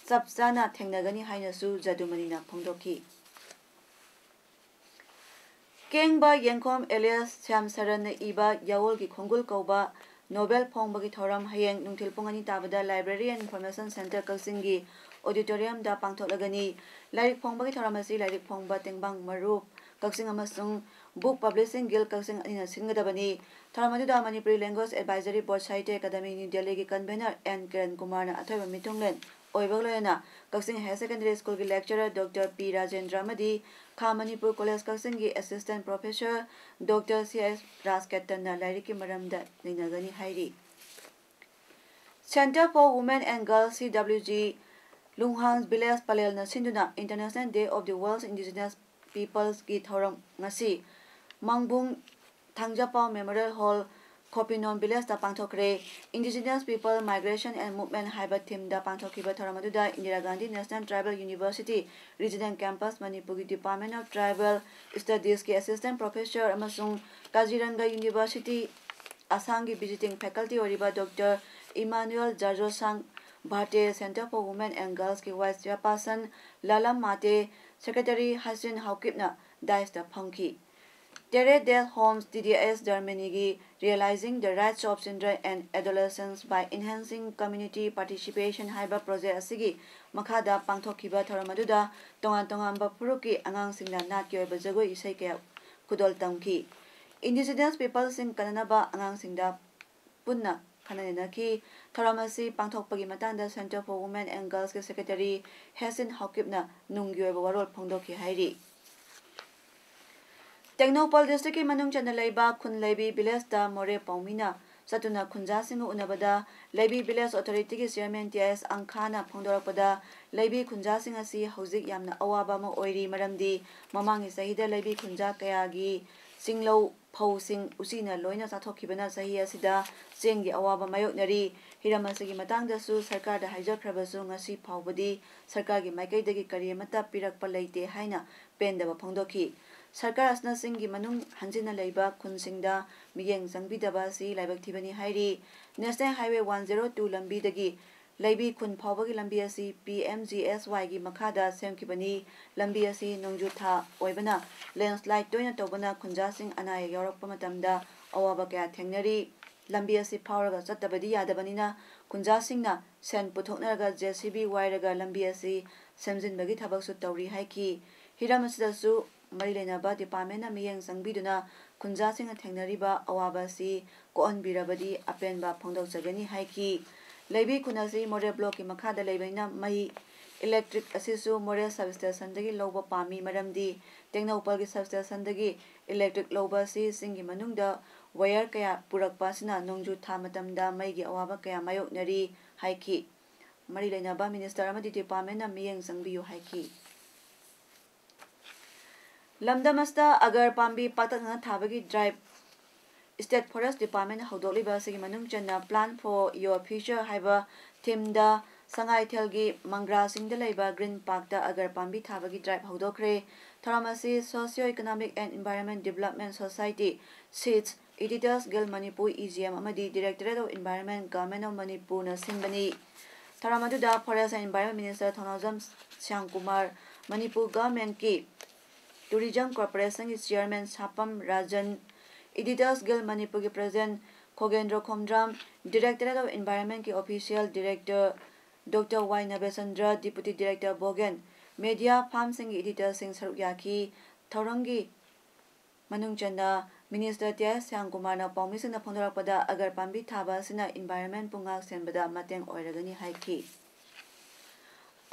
ꯆꯞ ꯆꯥꯅ ꯊꯦꯡꯅꯒꯅꯤ ꯍꯥꯏꯅꯁꯨ ꯖꯥꯗꯨꯃꯅꯤꯅ ꯐꯣꯡꯗꯣꯛꯈꯤ꯫ ꯀꯦꯡꯕ ꯌꯦꯡꯈꯣꯝ alias ꯁ꯭ꯌꯥꯝ ꯁꯔꯟꯅ ꯏꯕ ꯌꯥꯑꯣꯜꯒꯤ ꯈꯣꯡꯒꯨꯜ ꯀꯧꯕ novel ꯐꯣꯡꯕꯒꯤ ꯊꯧꯔꯝ ꯍꯌꯦꯡ ꯅꯨꯡꯊꯤꯜ ꯄꯨꯡ ꯑꯅꯤ ꯇꯥꯕꯗ Library and Information Centre ꯀꯛꯆꯤꯡꯒꯤ auditoriumꯗ ꯄꯥꯡꯊꯣꯛꯂꯒꯅꯤ꯫ ꯂꯥꯏꯔꯤꯛ ꯐꯣꯡꯕꯒꯤ ꯊꯧꯔꯝ ꯑꯁꯤ ꯂꯥꯏꯔꯤꯛ ꯐꯣꯡꯕ ꯇꯦꯡꯕꯥꯡ ꯃꯔꯨꯞ ꯀꯛꯆꯤꯡ ꯑꯃꯁꯨꯡ Book Publishing Guild ꯀꯛꯆꯤꯡ ꯑꯅꯤꯅ ꯁꯤꯟꯒꯗꯕꯅꯤ꯫ ꯊꯧꯔꯝ ꯑꯗꯨꯗ Manipuri Language Advisory Board Sahitya academy new ꯗꯦꯜꯂꯤꯒꯤ convener ꯑꯦꯟ ꯀꯤꯔꯟ ꯀꯨꯃꯥꯔꯅ ꯑꯊꯣꯏꯕ ꯃꯤꯊꯨꯡꯂꯦꯟ ꯑꯣꯏꯕꯒ ꯂꯣꯏꯅꯅ ꯀꯛꯆꯤꯡ Higher Secondary Schoolꯒꯤ lecturer Doctor ꯄꯤ ꯔꯥꯖꯦꯟꯗ꯭ꯔ ꯑꯃꯗꯤ ꯈꯥ ꯃꯅꯤꯄꯨꯔ College ꯀꯛꯆꯤꯡꯒꯤ Assistant Professor Doctor C S ꯔꯥꯖꯀꯦꯇꯟꯅ ꯂꯥꯏꯔꯤꯛꯀꯤ ꯃꯔꯝꯗ ꯅꯩꯅꯒꯅꯤ ꯍꯥꯏꯔꯤ꯫ Centre for Women and Girls, C W G, ꯂꯨꯡꯍꯥꯡ Village ꯄꯂꯦꯜꯅ ꯁꯤꯟꯗꯨꯅ International Day of the World's Indigenous Peoplesꯀꯤ ꯊꯧꯔꯝ ꯉꯁꯤ ꯃꯪꯕꯨꯡ ꯊꯥꯡꯖꯄꯥꯎ Memorial Hall, ꯈꯣꯄꯤꯅꯣꯝ Villageꯇ ꯄꯥꯡꯊꯣꯛꯈ꯭ꯔꯦ꯫ Indigenous People, Migration and Movement ꯍꯥꯏꯕ themeꯗ ꯄꯥꯡꯊꯣꯛꯈꯤꯕ ꯊꯧꯔꯝ ꯑꯗꯨꯗ Indira Gandhi National Tribal University Regional Campus, ꯃꯅꯤꯄꯨꯔꯒꯤ Department of Tribal Studiesꯀꯤ Assistant Professor ꯑꯃꯁꯨꯡ ꯀꯥꯖꯤꯔꯪꯒ University, ꯑꯁꯥꯝꯒꯤ visiting faculty ꯑꯣꯏꯔꯤꯕ Doctor Emmanuel ꯖꯥꯖꯣꯁꯥꯡ ꯚꯥꯇꯦ, Centre for Women and Girlsꯀꯤ Vice Chairperson ꯂꯥꯂꯝ Mate, Secretary ꯍꯁꯤꯟ ꯍꯥꯎꯀꯤꯞꯅ dais ꯐꯝꯈꯤ꯫ Tere Dil Homes, T D S Germanyꯒꯤ Realizing the Rights of Children and Adolescents by Enhancing Community Participation ꯍꯥꯏꯕ project ꯑꯁꯤꯒꯤ ꯃꯈꯥꯗ ꯄꯥꯡꯊꯣꯛꯈꯤꯕ ꯊꯧꯔꯝ ꯑꯗꯨꯗ ꯇꯣꯉꯥꯟ ꯇꯣꯉꯥꯟꯕ ꯐꯨꯔꯨꯞꯀꯤ ꯑꯉꯥꯡꯁꯤꯡꯅ ꯅꯥꯠꯀꯤ ꯑꯣꯏꯕ ꯖꯒꯣꯏ ꯏꯁꯩ ꯀꯌꯥ ꯈꯨꯗꯣꯜ ꯇꯝꯈꯤ꯫ Indigenous Peopleꯁꯤꯡ ꯀꯟꯅꯅꯕ ꯑꯉꯥꯡꯁꯤꯡꯗ ꯄꯨꯟꯅ ꯈꯟꯅ ꯅꯩꯅꯈꯤ꯫ ꯊꯧꯔꯝ ꯑꯁꯤ ꯄꯥꯡꯊꯣꯛꯄꯒꯤ ꯃꯇꯥꯡꯗ Centre for Women and Girlsꯀꯤ Secretary ꯍꯦꯁꯤꯟ ꯍꯥꯎꯀꯤꯞꯅ ꯅꯨꯡꯒꯤ ꯑꯣꯏꯕ ꯋꯥꯔꯣꯜ ꯐꯣꯡꯗꯣꯛꯈꯤ ꯍꯥꯏꯔꯤ꯫ ꯇꯦꯡꯅꯧꯄꯜ districtꯀꯤ ꯃꯅꯨꯡ ꯆꯟꯅ ꯂꯩꯕ ꯈꯨꯟ ꯂꯩꯕꯤ Villageꯇ ꯃꯣꯔꯦ ꯄꯥꯎꯃꯤꯅ ꯆꯠꯇꯨꯅ ꯈꯨꯟꯖꯥꯁꯤꯡꯒ ꯎꯅꯕꯗ ꯂꯩꯕꯤ Village Authorityꯒꯤ Chairman ꯇꯤ ꯑꯦꯁ ꯑꯪꯈꯥꯅ ꯐꯣꯡꯗꯣꯔꯛꯄꯗ, ꯂꯩꯕꯤ ꯈꯨꯟꯖꯥꯁꯤꯡ ꯑꯁꯤ ꯍꯧꯖꯤꯛ ꯌꯥꯝꯅ ꯑꯋꯥꯕ ꯑꯃ ꯑꯣꯏꯔꯤ, ꯃꯔꯝꯗꯤ ꯃꯃꯥꯡꯒꯤ ꯆꯍꯤꯗ ꯂꯩꯕꯤ ꯈꯨꯟꯖꯥ ꯀꯌꯥꯒꯤ ꯆꯤꯡꯂꯧ ꯐꯧꯁꯤꯡ ꯎꯆꯤꯅ ꯂꯣꯏꯅ ꯆꯥꯊꯣꯛꯈꯤꯕꯅ ꯆꯍꯤ ꯑꯁꯤꯗ ꯆꯦꯡꯒꯤ ꯑꯋꯥꯕ ꯃꯥꯌꯣꯛꯅꯔꯤ꯫ ꯍꯤꯔꯝ ꯑꯁꯤꯒꯤ ꯃꯇꯥꯡꯗꯁꯨ ꯁꯔꯀꯥꯔꯗ ꯍꯥꯏꯖꯈ꯭ꯔꯕꯁꯨ ꯉꯁꯤ ꯐꯥꯎꯕꯗꯤ ꯁꯔꯀꯥꯔꯒꯤ ꯃꯥꯏꯀꯩꯗꯒꯤ ꯀꯔꯤ ꯑꯃꯠꯇ ꯄꯤꯔꯛꯄ ꯂꯩꯇꯦ ꯍꯥꯏꯅ ꯄꯦꯟꯗꯕ ꯐꯣꯡꯗꯣꯛꯈꯤ꯫ ꯁꯔꯀꯥꯔ ꯑꯁꯤꯅ ꯆꯤꯡꯒꯤ ꯃꯅꯨꯡ ꯍꯟꯖꯤꯟꯅ ꯂꯩꯕ ꯈꯨꯟꯁꯤꯡꯗ ꯃꯤꯠꯌꯦꯡ ꯆꯪꯕꯤꯗꯕ ꯑꯁꯤ ꯂꯥꯏꯕꯛ ꯊꯤꯕꯅꯤ ꯍꯥꯏꯔꯤ꯫ National Highway one zero two ꯂꯝꯕꯤꯗꯒꯤ ꯂꯩꯕꯤ ꯈꯨꯟ ꯐꯥꯎꯕꯒꯤ ꯂꯝꯕꯤ ꯑꯁꯤ ꯄꯤ ꯑꯦꯝ ꯖꯤ ꯑꯦꯁ ꯋꯥꯏꯒꯤ ꯃꯈꯥꯗ ꯁꯦꯝꯈꯤꯕꯅꯤ꯫ ꯂꯝꯕꯤ ꯑꯁꯤ ꯅꯣꯡꯖꯨ ꯊꯥ ꯑꯣꯏꯕꯅ ꯂꯦꯟꯁꯂꯥꯏꯗ ꯇꯣꯏꯅ ꯇꯧꯕꯅ ꯈꯨꯟꯖꯥꯁꯤꯡ ꯑꯅꯥ ꯑꯌꯦꯛ ꯌꯥꯎꯔꯛꯄ ꯃꯇꯝꯗ ꯑꯋꯥꯕ ꯀꯌꯥ ꯊꯦꯡꯅꯔꯤ꯫ ꯂꯝꯕꯤ ꯑꯁꯤ ꯐꯥꯎꯔꯒ ꯆꯠꯇꯕꯗꯤ ꯌꯥꯗꯕꯅꯤꯅ ꯈꯨꯟꯖꯥꯁꯤꯡꯅ ꯁꯦꯟ ꯄꯨꯊꯣꯛꯅꯔꯒ ꯖꯦ ꯁꯤ ꯕꯤ ꯋꯥꯏꯔꯒ ꯂꯝꯕꯤ ꯑꯁꯤ ꯁꯦꯝꯖꯤꯟꯕꯒꯤ ꯊꯕꯛꯁꯨ ꯇꯧꯔꯤ ꯍꯥꯏꯈꯤ꯫ ꯍꯤꯔꯝ ꯑꯁꯤꯗꯁꯨ ꯃꯔꯤ ꯂꯩꯅꯕ ꯗꯤꯄꯥꯔꯠꯃꯦꯟꯅ ꯃꯤꯠꯌꯦꯡ ꯆꯪꯕꯤꯗꯨꯅ ꯈꯨꯟꯖꯥꯁꯤꯡꯅ ꯊꯦꯡꯅꯔꯤꯕ ꯑꯋꯥꯕ ꯑꯁꯤ ꯀꯣꯛꯍꯟꯕꯤꯔꯕꯗꯤ ꯑꯄꯦꯟꯕ ꯐꯣꯡꯗꯣꯛꯆꯒꯅꯤ ꯍꯥꯏꯈꯤ꯫ ꯂꯩꯕꯤ ꯈꯨꯟ ꯑꯁꯤ ꯃꯣꯔꯦ ꯕ꯭ꯂꯣꯛꯀꯤ ꯃꯈꯥꯗ ꯂꯩꯕꯅꯤꯅ ꯃꯩ, ꯏꯂꯦꯛꯇ꯭ꯔꯤꯛ ꯑꯁꯤꯁꯨ ꯃꯣꯔꯦ ꯁꯕꯁ꯭ꯇꯦꯁꯟꯗꯒꯤ ꯂꯧꯕ ꯄꯥꯝꯃꯤ, ꯃꯔꯝꯗꯤ ꯇꯦꯡꯅꯧꯄꯜꯒꯤ ꯁꯕꯁ꯭ꯇꯦꯁꯟꯗꯒꯤ ꯏꯂꯦꯛꯇ꯭ꯔꯤꯛ ꯂꯧꯕ ꯑꯁꯤ ꯆꯤꯡꯒꯤ ꯃꯅꯨꯡꯗ ꯋꯥꯌꯔ ꯀꯌꯥ ꯄꯨꯔꯛꯄ ꯑꯁꯤꯅ ꯅꯣꯡꯖꯨ ꯊꯥ ꯃꯇꯝꯗ ꯃꯩꯒꯤ ꯑꯋꯥꯕ ꯀꯌꯥ ꯃꯥꯌꯣꯛꯅꯔꯤ ꯍꯥꯏꯈꯤ꯫ ꯃꯔꯤ ꯂꯩꯅꯕ ꯃꯤꯅꯤꯁꯇꯔ ꯑꯃꯗꯤ ꯗꯤꯄꯥꯔꯠꯃꯦꯟꯅ ꯃꯤꯠꯌꯦꯡ ꯆꯪꯕꯤꯌꯨ ꯍꯥꯏꯈꯤ꯫ ꯂꯝꯗꯝ ꯑꯁꯤꯗ ꯑꯒꯔ ꯄꯥꯝꯕꯤ ꯄꯥꯛꯇꯛꯅꯅ ꯊꯥꯕꯒꯤ ꯗ꯭ꯔꯥꯏꯚ ꯁ꯭ꯇꯦꯠ ꯐꯣꯔꯦꯁ꯭ꯠ ꯗꯤꯄꯥꯔꯠꯃꯦꯟꯅ ꯍꯧꯗꯣꯛꯂꯤꯕ ꯑꯁꯤꯒꯤ ꯃꯅꯨꯡ ꯆꯟꯅ Plant for Your Future ꯍꯥꯏꯕ ꯊꯤꯝꯗ ꯁꯉꯥꯏꯊꯦꯜꯒꯤ ꯃꯪꯒ꯭ꯔꯥꯁꯤꯡꯗ ꯂꯩꯕ ꯒ꯭ꯔꯤꯟ ꯄꯥꯔꯛꯇ ꯑꯒꯔ ꯄꯥꯝꯕꯤ ꯊꯥꯕꯒꯤ ꯗ꯭ꯔꯥꯏꯚ ꯍꯧꯗꯣꯛꯈ꯭ꯔꯦ꯫ ꯊꯧꯔꯝ ꯑꯁꯤ Socio Economic and Environment Development Society, SEEDS, Editors Guild Manipur, E G M, ꯑꯃꯗꯤ Directorate of Environment, Government of Manipurꯅ ꯁꯤꯟꯕꯅꯤ꯫ ꯊꯧꯔꯝ ꯑꯗꯨꯗ Forest and Environment Minister Thounaojam Shyamkumar, Manipur ꯒꯚꯔꯟꯃꯦꯟꯠꯀꯤ Tourism Corporationꯒꯤ Chairman ꯁꯥꯄꯝ ꯔꯥꯖꯟ, Editors Guild ꯃꯅꯤꯄꯨꯔꯒꯤ President ꯈꯣꯒꯦꯟꯗ꯭ꯔ Khomdram, Directorate of Environmentꯀꯤ Official Director Doctor Y ꯅꯕꯦꯆꯟꯗ꯭ꯔ, Deputy Director ꯕꯣꯒꯦꯟ, media firmꯁꯤꯡꯒꯤ editorꯁꯤꯡ ꯁꯔꯨꯛ ꯌꯥꯈꯤ꯫ ꯊꯧꯔꯝꯒꯤ ꯃꯅꯨꯡ ꯆꯟꯅ minister T ꯑꯦꯁ ꯁ꯭ꯌꯥꯝꯀꯨꯃꯥꯔꯅ ꯄꯥꯎꯃꯤꯁꯤꯡꯗ ꯐꯣꯡꯗꯣꯔꯛꯄꯗ ꯑꯒꯔ ꯄꯥꯝꯕꯤ ꯊꯥꯕ ꯑꯁꯤꯅ environmentꯄꯨ ꯉꯥꯛ ꯁꯦꯟꯕꯗ ꯃꯇꯦꯡ ꯑꯣꯏꯔꯒꯅꯤ ꯍꯥꯏꯈꯤ꯫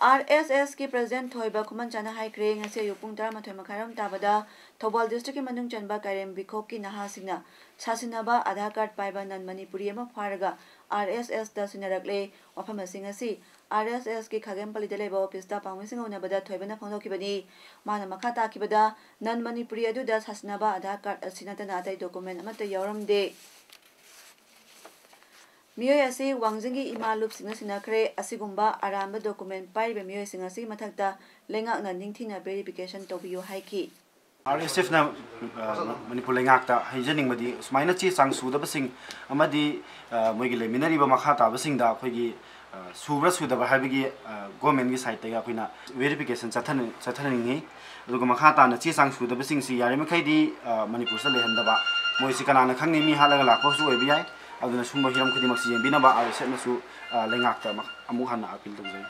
ꯑꯥꯔ ꯑꯦꯁ ꯑꯦꯁꯀꯤ President ꯊꯣꯏꯕ ꯈꯨꯃꯟꯆꯥꯅ ꯍꯥꯏꯈ꯭ꯔꯦ, ꯉꯁꯤ ꯑꯌꯨꯛ ꯄꯨꯡ ꯇꯔꯥꯃꯥꯊꯣꯏ ꯃꯈꯥꯏꯔꯣꯝ ꯇꯥꯕꯗ ꯊꯧꯕꯥꯜ districtꯀꯤ ꯃꯅꯨꯡ ꯆꯟꯕ ꯀꯥꯏꯔꯦꯝꯕꯤꯈꯣꯛꯀꯤ ꯅꯍꯥꯁꯤꯡꯅ ꯁꯥꯁꯤꯟꯅꯕ ꯑꯥꯙꯥꯔ ꯀꯥꯔꯗ ꯄꯥꯏꯕ non Manipuri ꯑꯃ ꯐꯥꯔꯒ ꯑꯥꯔ ꯑꯦꯁ ꯑꯦꯁꯇ ꯁꯤꯟꯅꯔꯛꯂꯦ꯫ ꯋꯥꯐꯝ ꯑꯁꯤ ꯉꯁꯤ ꯑꯥꯔ ꯑꯦꯁ ꯑꯦꯁꯀꯤ ꯈꯥꯒꯦꯝꯄꯜꯂꯤꯗ ꯂꯩꯕ ꯑꯣꯐꯤꯁꯇ ꯄꯥꯎꯃꯤꯁꯤꯡꯒ ꯎꯅꯕꯗ ꯊꯣꯏꯕꯅ ꯐꯣꯡꯗꯣꯛꯈꯤꯕꯅꯤ꯫ ꯃꯥꯅ ꯃꯈꯥ ꯇꯥꯈꯤꯕꯗ, non Manipuri ꯑꯗꯨꯗ ꯁꯥꯁꯤꯟꯅꯕ ꯑꯥꯙꯥꯔ ꯀꯥꯔꯗ ꯑꯁꯤ ꯅꯠꯇꯅ ꯑꯇꯩ document ꯑꯃꯠꯇ ꯌꯥꯎꯔꯝꯗꯦ꯫ ꯃꯤꯑꯣꯏ ꯑꯁꯤ ꯋꯥꯡꯖꯤꯡꯒꯤ ꯏꯃꯥ ꯂꯨꯞꯁꯤꯡꯅ ꯁꯤꯟꯅꯈ꯭ꯔꯦ꯫ ꯑꯁꯤꯒꯨꯝꯕ ꯑꯔꯥꯟꯕ document ꯄꯥꯏꯔꯤꯕ ꯃꯤꯑꯣꯏꯁꯤꯡ ꯑꯁꯤꯒꯤ ꯃꯊꯛꯇ ꯂꯩꯉꯥꯛꯅ ꯅꯤꯡꯊꯤꯅ verification ꯇꯧꯕꯤꯌꯨ ꯍꯥꯏꯈꯤ꯫ ꯑꯥꯔ ꯑꯦꯁ ꯑꯦꯐꯅ, ꯑ, ꯃꯅꯤꯄꯨꯔ ꯂꯩꯉꯥꯛꯇ ꯍꯥꯏꯖꯅꯤꯡꯕꯗꯤ, ꯁꯨꯃꯥꯏꯅ ꯆꯦ ꯆꯥꯡ ꯁꯨꯗꯕꯁꯤꯡ ꯑꯃꯗꯤ, ꯑ, ꯃꯣꯏꯒꯤ ꯂꯩꯃꯤꯟꯅꯔꯤꯕ ꯃꯈꯥ ꯇꯥꯕꯁꯤꯡꯗ ꯑꯩꯈꯣꯏꯒꯤ ꯁꯨꯕ꯭ꯔꯥ ꯁꯨꯗꯕ ꯍꯥꯏꯕꯒꯤ ꯒꯣꯔꯃꯦꯟꯒꯤ ꯁꯥꯏꯠꯇꯒꯤ ꯑꯩꯈꯣꯏꯅ ꯚꯦꯔꯤꯐꯤꯀꯦꯁꯟ ꯆꯠꯊꯅ ꯆꯠꯊꯅꯤꯡꯉꯤ꯫ ꯑꯗꯨꯒ ꯃꯈꯥ ꯇꯥꯅ ꯆꯦ ꯆꯥꯡ ꯁꯨꯗꯕꯁꯤꯡꯁꯤ ꯌꯥꯔꯤꯃꯈꯩꯗꯤ ꯃꯅꯤꯄꯨꯔꯁꯤꯗ ꯂꯩꯍꯟꯗꯕ, ꯃꯣꯏꯁꯤ ꯀꯅꯥꯅ ꯈꯪꯅꯤ, ꯃꯤ ꯍꯥꯠꯂꯒ ꯂꯥꯛꯄꯁꯨ ꯑꯣꯏꯕ ꯌꯥꯏ꯫ ꯑꯗꯨꯅ ꯁꯨꯝꯕ ꯍꯤꯔꯝ ꯈꯨꯗꯤꯡꯃꯛꯁꯤ ꯌꯦꯡꯕꯤꯅꯕ ꯑꯥꯔ ꯑꯦꯁ ꯑꯦꯐꯅꯁꯨ ꯂꯩꯉꯥꯛꯇ ꯑꯃꯨꯛ ꯍꯟꯅ ꯑꯥꯄꯤꯜ ꯇꯧꯖꯔꯤ꯫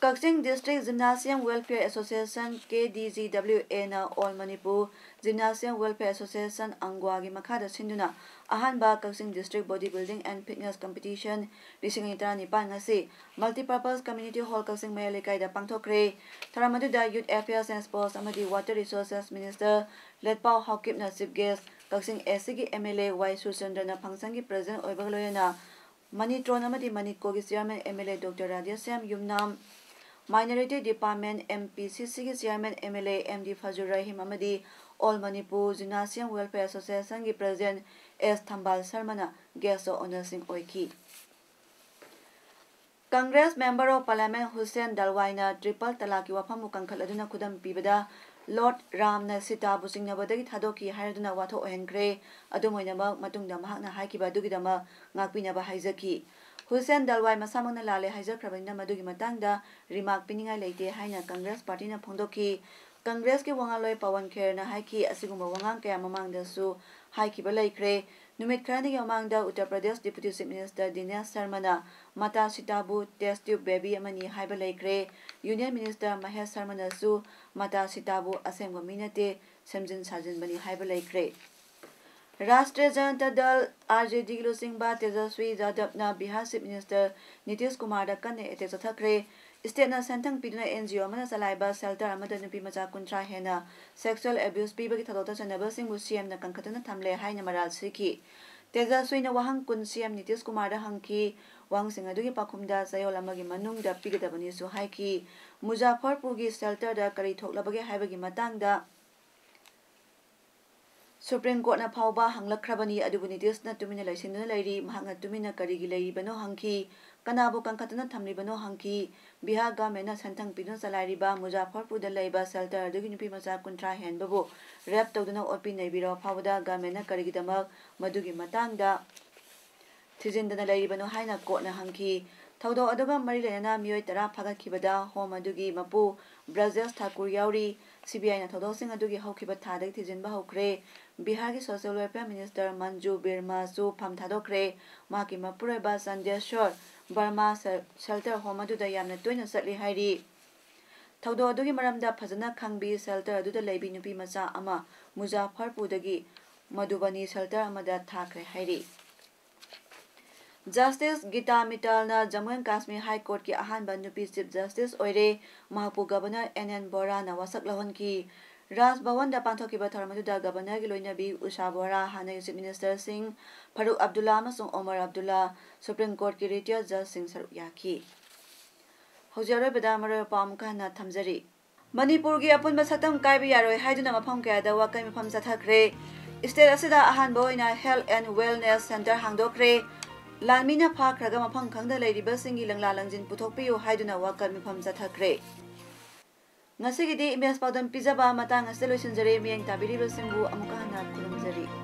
Kakching District Gymnasium Welfare Association, K D G W A ꯅ All Manipur Gymnasium Welfare Association, ꯑꯪꯒ꯭ꯋꯥꯒꯤ ꯃꯈꯥꯗ ꯁꯤꯟꯗꯨꯅ ꯑꯍꯥꯟꯕ Kakching District Body Building and Fitness Competition ꯂꯤꯁꯤꯡ ꯑꯅꯤ ꯇꯔꯥꯅꯤꯄꯥꯟ ꯉꯁꯤ Multipurpose Community Hall, ꯀꯛꯆꯤꯡ ꯃꯌꯥꯏ ꯂꯩꯀꯥꯏꯗ ꯄꯥꯡꯊꯣꯛꯈ꯭ꯔꯦ꯫ ꯊꯧꯔꯝ ꯑꯗꯨꯗ Youth Affairs and Sports ꯑꯃꯗꯤ Water Resources Minister ꯂꯦꯠꯄꯥꯎ ꯍꯥꯎꯀꯤꯞꯅ chief guest, Kakching S ꯁꯤꯒꯤ ꯑꯦꯝ ꯑꯦꯜ ꯑꯦ ꯋꯥꯏ ꯁꯨꯔꯆꯟꯗ꯭ꯔꯅ functionꯒꯤ president ꯑꯣꯏꯕꯒ ꯂꯣꯏꯅꯅ ꯃꯅꯤꯇ꯭ꯔꯣꯟ ꯑꯃꯗꯤ ꯃꯅꯤꯀꯣꯒꯤ chairman M L A doctor Radheshyam Yumnam, Minority Department, M P C ꯁꯤꯒꯤ chairman M L A M D Fajur Rahim ꯑꯃꯗꯤ All Manipur Gymnasium Welfare Associationꯒꯤ president ꯑꯦꯁ ꯊꯝꯕꯥꯜ ꯁꯔꯃꯅ guest of honourꯁꯤꯡ ꯑꯣꯏꯈꯤ꯫ Congress Member of Parliament Hussain ꯗꯜꯋꯥꯏꯅ triple talaqꯀꯤ ꯋꯥꯐꯝꯕꯨ ꯀꯟꯈꯠꯂꯗꯨꯅ ꯈꯨꯗꯝ ꯄꯤꯕꯗ Lord ꯔꯥꯝꯅ ꯁꯤꯇꯥꯕꯨ ꯆꯤꯡꯅꯕꯗꯒꯤ ꯊꯥꯗꯣꯛꯈꯤ ꯍꯥꯏꯔꯗꯨꯅ ꯋꯥꯊꯣꯛ ꯑꯣꯏꯍꯟꯈ꯭ꯔꯦ꯫ ꯑꯗꯨꯝ ꯑꯣꯏꯅꯃꯛ, ꯃꯇꯨꯡꯗ ꯃꯍꯥꯛꯅ ꯍꯥꯏꯈꯤꯕ ꯑꯗꯨꯒꯤꯗꯃꯛ ꯉꯥꯛꯄꯤꯅꯕ ꯍꯥꯏꯖꯈꯤ꯫ ꯍꯨꯁꯦꯟ ꯗꯜꯋꯥꯏ ꯃꯁꯥꯃꯛꯅ ꯂꯥꯜꯂꯦ ꯍꯥꯏꯖꯈ꯭ꯔꯕꯅꯤꯅ ꯃꯗꯨꯒꯤ ꯃꯇꯥꯡꯗ remark ꯄꯤꯅꯤꯡꯉꯥꯏ ꯂꯩꯇꯦ ꯍꯥꯏꯅ Congress Partyꯅ ꯐꯣꯡꯗꯣꯛꯈꯤ꯫ Congressꯀꯤ ꯋꯥꯉꯥꯡꯂꯣꯏ ꯄꯋꯟ ꯈꯦꯔꯅ ꯍꯥꯏꯈꯤ, ꯑꯁꯤꯒꯨꯝꯕ ꯋꯥꯉꯥꯡ ꯀꯌꯥ ꯃꯃꯥꯡꯗꯁꯨ ꯍꯥꯏꯈꯤꯕ ꯂꯩꯈ꯭ꯔꯦ꯫ ꯅꯨꯃꯤꯠ ꯈꯔꯅꯤꯒꯤ ꯃꯃꯥꯡꯗ Uttar Pradesh Deputy Chief Minister ꯗꯤꯅꯦꯁ ꯁꯔꯃꯅ ꯃꯇꯥ ꯁꯤꯇꯥꯕꯨ test tube baby ꯑꯃꯅꯤ ꯍꯥꯏꯕ ꯂꯩꯈ꯭ꯔꯦ꯫ Union Minister ꯃꯍꯦꯁ ꯁꯔꯃꯅꯁꯨ ꯃꯇꯥ ꯁꯤꯇꯥꯕꯨ ꯑꯁꯦꯡꯕ ꯃꯤ ꯅꯠꯇꯦ, ꯁꯦꯝꯖꯤꯟ ꯁꯥꯖꯤꯟꯕꯅꯤ ꯍꯥꯏꯕ ꯂꯩꯈ꯭ꯔꯦ꯫ ꯔꯥꯁꯇ꯭ꯔꯤꯌ ꯖꯅꯇꯥ ꯗꯜ, ꯑꯥꯔ ꯖꯦ ꯗꯤꯒꯤ ꯂꯨꯆꯤꯡꯕ ꯇꯦꯖꯁ꯭ꯋꯤ ꯌꯥꯗꯕꯅ ꯕꯤꯍꯥꯔ Chief Minister ꯅꯤꯇꯤꯁ ꯀꯨꯃꯥꯔꯗ ꯀꯟꯅ attack ꯆꯠꯊꯈ꯭ꯔꯦ꯫ Stateꯅ ꯁꯦꯟꯊꯪ ꯄꯤꯗꯨꯅ ꯑꯦꯟ ꯖꯤ ꯑꯣ ꯑꯃꯅ ꯆꯂꯥꯏꯕ shelter ꯑꯃꯗ ꯅꯨꯄꯤ ꯃꯆꯥ ꯀꯨꯟꯊ꯭ꯔꯥ ꯍꯦꯟꯅ sexual abuse ꯄꯤꯕꯒꯤ ꯊꯧꯗꯣꯛꯇ ꯆꯟꯅꯕꯁꯤꯡꯕꯨ ꯁꯤ ꯑꯦꯝꯅ ꯀꯟꯈꯠꯇꯨꯅ ꯊꯝꯂꯦ ꯍꯥꯏꯅ ꯃꯔꯥꯜ ꯁꯤꯈꯤ꯫ ꯇꯦꯖꯁ꯭ꯋꯤꯅ ꯋꯥꯍꯪ ꯀꯨꯟ ꯁꯤ ꯑꯦꯝ ꯅꯤꯇꯤꯁ ꯀꯨꯃꯥꯔꯗ ꯍꯪꯈꯤ꯫ ꯋꯥꯍꯪꯁꯤꯡ ꯑꯗꯨꯒꯤ ꯄꯥꯎꯈꯨꯝꯗ ꯆꯌꯣꯜ ꯑꯃꯒꯤ ꯃꯅꯨꯡꯗ ꯄꯤꯒꯗꯕꯅꯤꯁꯨ ꯍꯥꯏꯈꯤ꯫ ꯃꯨꯖꯥꯐꯔꯄꯨꯔꯒꯤ shelterꯗ ꯀꯔꯤ ꯊꯣꯛꯂꯕꯒꯦ ꯍꯥꯏꯕꯒꯤ ꯃꯇꯥꯡꯗ Supreme Courtꯅ ꯐꯥꯎꯕ ꯍꯪꯂꯛꯈ꯭ꯔꯕꯅꯤ, ꯑꯗꯨꯕꯨ ꯅꯤꯇꯤꯁꯅ ꯇꯨꯃꯤꯟꯅ ꯂꯩꯁꯤꯟꯗꯨꯅ ꯂꯩꯔꯤ꯫ ꯃꯍꯥꯛꯅ ꯇꯨꯃꯤꯟꯅ ꯀꯔꯤꯒꯤ ꯂꯩꯔꯤꯕꯅꯣ ꯍꯪꯈꯤ꯫ ꯀꯅꯥꯕꯨ ꯀꯟꯈꯠꯇꯨꯅ ꯊꯝꯂꯤꯕꯅꯣ ꯍꯪꯈꯤ꯫ ꯕꯤꯍꯥꯔ governmentꯅ ꯁꯦꯟꯊꯪ ꯄꯤꯗꯨꯅ ꯆꯂꯥꯏꯔꯤꯕ ꯃꯨꯖꯥꯐꯔꯄꯨꯔꯗ ꯂꯩꯕ shelter ꯑꯗꯨꯒꯤ ꯅꯨꯄꯤ ꯃꯆꯥ ꯀꯨꯟꯊ꯭ꯔꯥ ꯍꯦꯟꯕꯕꯨ rape ꯇꯧꯗꯨꯅ ꯑꯣꯠꯄꯤ ꯅꯩꯕꯤꯔꯕ ꯐꯥꯎꯕꯗ governmentꯅ ꯀꯔꯤꯒꯤꯗꯃꯛ ꯃꯗꯨꯒꯤ ꯃꯇꯥꯡꯗ ꯊꯤꯖꯤꯟꯗꯅ ꯂꯩꯔꯤꯕꯅꯣ ꯍꯥꯏꯅ courtꯅ ꯍꯪꯈꯤ꯫ ꯊꯧꯗꯣꯛ ꯑꯗꯨꯒ ꯃꯔꯤ ꯂꯩꯅꯅ ꯃꯤꯑꯣꯏ ꯇꯔꯥ ꯐꯥꯒꯠꯈꯤꯕꯗ ꯍꯣꯝ ꯑꯗꯨꯒꯤ ꯃꯄꯨ ꯕ꯭ꯔꯖꯦꯁ ꯊꯥꯀꯨꯔ ꯌꯥꯎꯔꯤ꯫ ꯁꯤ ꯕꯤ ꯑꯥꯏꯅ ꯊꯧꯗꯣꯛꯁꯤꯡ ꯑꯗꯨꯒꯤ ꯍꯧꯈꯤꯕ ꯊꯥꯗꯒꯤ ꯊꯤꯖꯤꯟꯕ ꯍꯧꯈ꯭ꯔꯦ꯫ ꯕꯤꯍꯥꯔꯒꯤ ꯁꯣꯁꯤꯌꯦꯜ ꯋꯦꯜꯐꯤꯌꯔ ꯃꯤꯅꯤꯁꯇꯔ ꯃꯟꯖꯨ ꯕꯤꯔꯃꯥꯁꯨ ꯐꯝ ꯊꯥꯗꯣꯛꯈ꯭ꯔꯦ꯫ ꯃꯍꯥꯛꯀꯤ ꯃꯄꯨꯔꯣꯏꯕ ꯆꯟꯗꯦꯁꯣꯔ ꯕꯔꯃꯥ ꯁꯦꯜ-, ꯁꯦꯜꯇꯔ ꯍꯣꯝ ꯑꯗꯨꯗ ꯌꯥꯝꯅ ꯇꯣꯏꯅ ꯆꯠꯂꯤ ꯍꯥꯏꯔꯤ꯫ ꯊꯧꯗꯣꯛ ꯑꯗꯨꯒꯤ ꯃꯔꯝꯗ ꯐꯖꯅ ꯈꯪꯕꯤ ꯁꯦꯜꯇꯔ ꯑꯗꯨꯗ ꯂꯩꯕꯤ ꯅꯨꯄꯤ ꯃꯆꯥ ꯑꯃ ꯃꯨꯖꯥꯐꯔꯄꯨꯔꯗꯒꯤ ꯃꯙꯨꯕꯅꯤ ꯁꯦꯜꯇꯔ ꯑꯃꯗ ꯊꯥꯈ꯭ꯔꯦ ꯍꯥꯏꯔꯤ꯫ ꯖꯁꯇꯤꯁ ꯒꯤꯇꯥ ꯃꯤꯇꯥꯜꯅ ꯖꯝꯃꯨ ꯑꯦꯟ ꯀꯥꯁꯃꯤꯔ ꯍꯥꯏ ꯀꯣꯔꯠꯀꯤ ꯑꯍꯥꯟꯕ ꯅꯨꯄꯤ ꯆꯤꯐ ꯖꯁꯇꯤꯁ ꯑꯣꯏꯔꯦ꯫ ꯃꯍꯥꯛꯄꯨ ꯒꯕꯔꯅꯔ ꯑꯦꯟ ꯑꯦꯟ ꯕꯣꯔꯥꯅ ꯋꯥꯁꯛ ꯂꯧꯍꯟꯈꯤ꯫ ꯔꯥꯖ ꯚꯋꯟꯗ ꯄꯥꯡꯊꯣꯛꯈꯤꯕ ꯊꯧꯔꯝ ꯑꯗꯨꯗ ꯒꯕꯔꯅꯔꯒꯤ ꯂꯣꯏꯅꯕꯤ ꯎꯁꯥ ꯕꯣꯔꯥ, ꯍꯥꯟꯅꯒꯤ ꯆꯤꯐ ꯃꯤꯅꯤꯁꯇꯔꯁꯤꯡ ꯐꯥꯔꯨꯛ ꯑꯕꯗꯨꯜꯂꯥ ꯑꯃꯁꯨꯡ ꯑꯣꯃꯔ ꯑꯕꯗꯨꯜꯂꯥ, ꯁꯨꯄ꯭ꯔꯤꯝ ꯀꯣꯔꯠꯀꯤ ꯔꯤꯇꯥꯌꯔ ꯖꯖꯁꯤꯡ ꯁꯔꯨꯛ ꯌꯥꯈꯤ꯫ ꯍꯧꯖꯤꯛ ꯑꯔꯣꯏꯕꯗ ꯃꯔꯨꯑꯣꯏꯕ ꯄꯥꯎ ꯑꯃꯨꯛꯀ ꯍꯟꯅ ꯊꯝꯖꯔꯤ꯫ ꯃꯅꯤꯄꯨꯔꯒꯤ ꯑꯄꯨꯟꯕ ꯁꯛꯇꯝ ꯀꯥꯏꯕ ꯌꯥꯔꯣꯏ ꯍꯥꯏꯗꯨꯅ ꯃꯐꯝ ꯀꯌꯥꯗ ꯋꯥꯀꯠ ꯃꯤꯐꯝ ꯆꯠꯊꯈ꯭ꯔꯦ꯫ ꯁ꯭ꯇꯦꯠ ꯑꯁꯤꯗ ꯑꯍꯥꯟꯕ ꯑꯣꯏꯅ ꯍꯦꯜꯊ ꯑꯦꯟ ꯋꯦꯜꯅꯦꯁ ꯁꯦꯟꯇꯔ ꯍꯥꯡꯗꯣꯛꯈ꯭ꯔꯦ꯫ ꯂꯥꯟꯃꯤꯅ ꯐꯥꯈ꯭ꯔꯒ ꯃꯐꯝ ꯈꯪꯗ ꯂꯩꯔꯤꯕꯁꯤꯡꯒꯤ ꯂꯪꯂꯥ ꯂꯪꯖꯤꯟ ꯄꯨꯊꯣꯛꯄꯤꯌꯨ ꯍꯥꯏꯗꯨꯅ ꯋꯥꯀꯠ ꯃꯤꯐꯝ ꯆꯠꯊꯈ꯭ꯔꯦ꯫ ꯉꯁꯤꯒꯤꯗꯤ ꯏꯃꯦꯖ ꯄꯥꯎꯗꯝ ꯄꯤꯖꯕ ꯃꯇꯥꯡ ꯑꯁꯤꯗ ꯂꯣꯏꯁꯤꯟꯖꯔꯦ꯫ ꯃꯤꯠꯌꯦꯡ ꯇꯥꯕꯤꯔꯤꯕꯁꯤꯡꯕꯨ ꯑꯃꯨꯛꯀ ꯍꯟꯅ ꯈꯨꯔꯨꯝꯖꯔꯤ꯫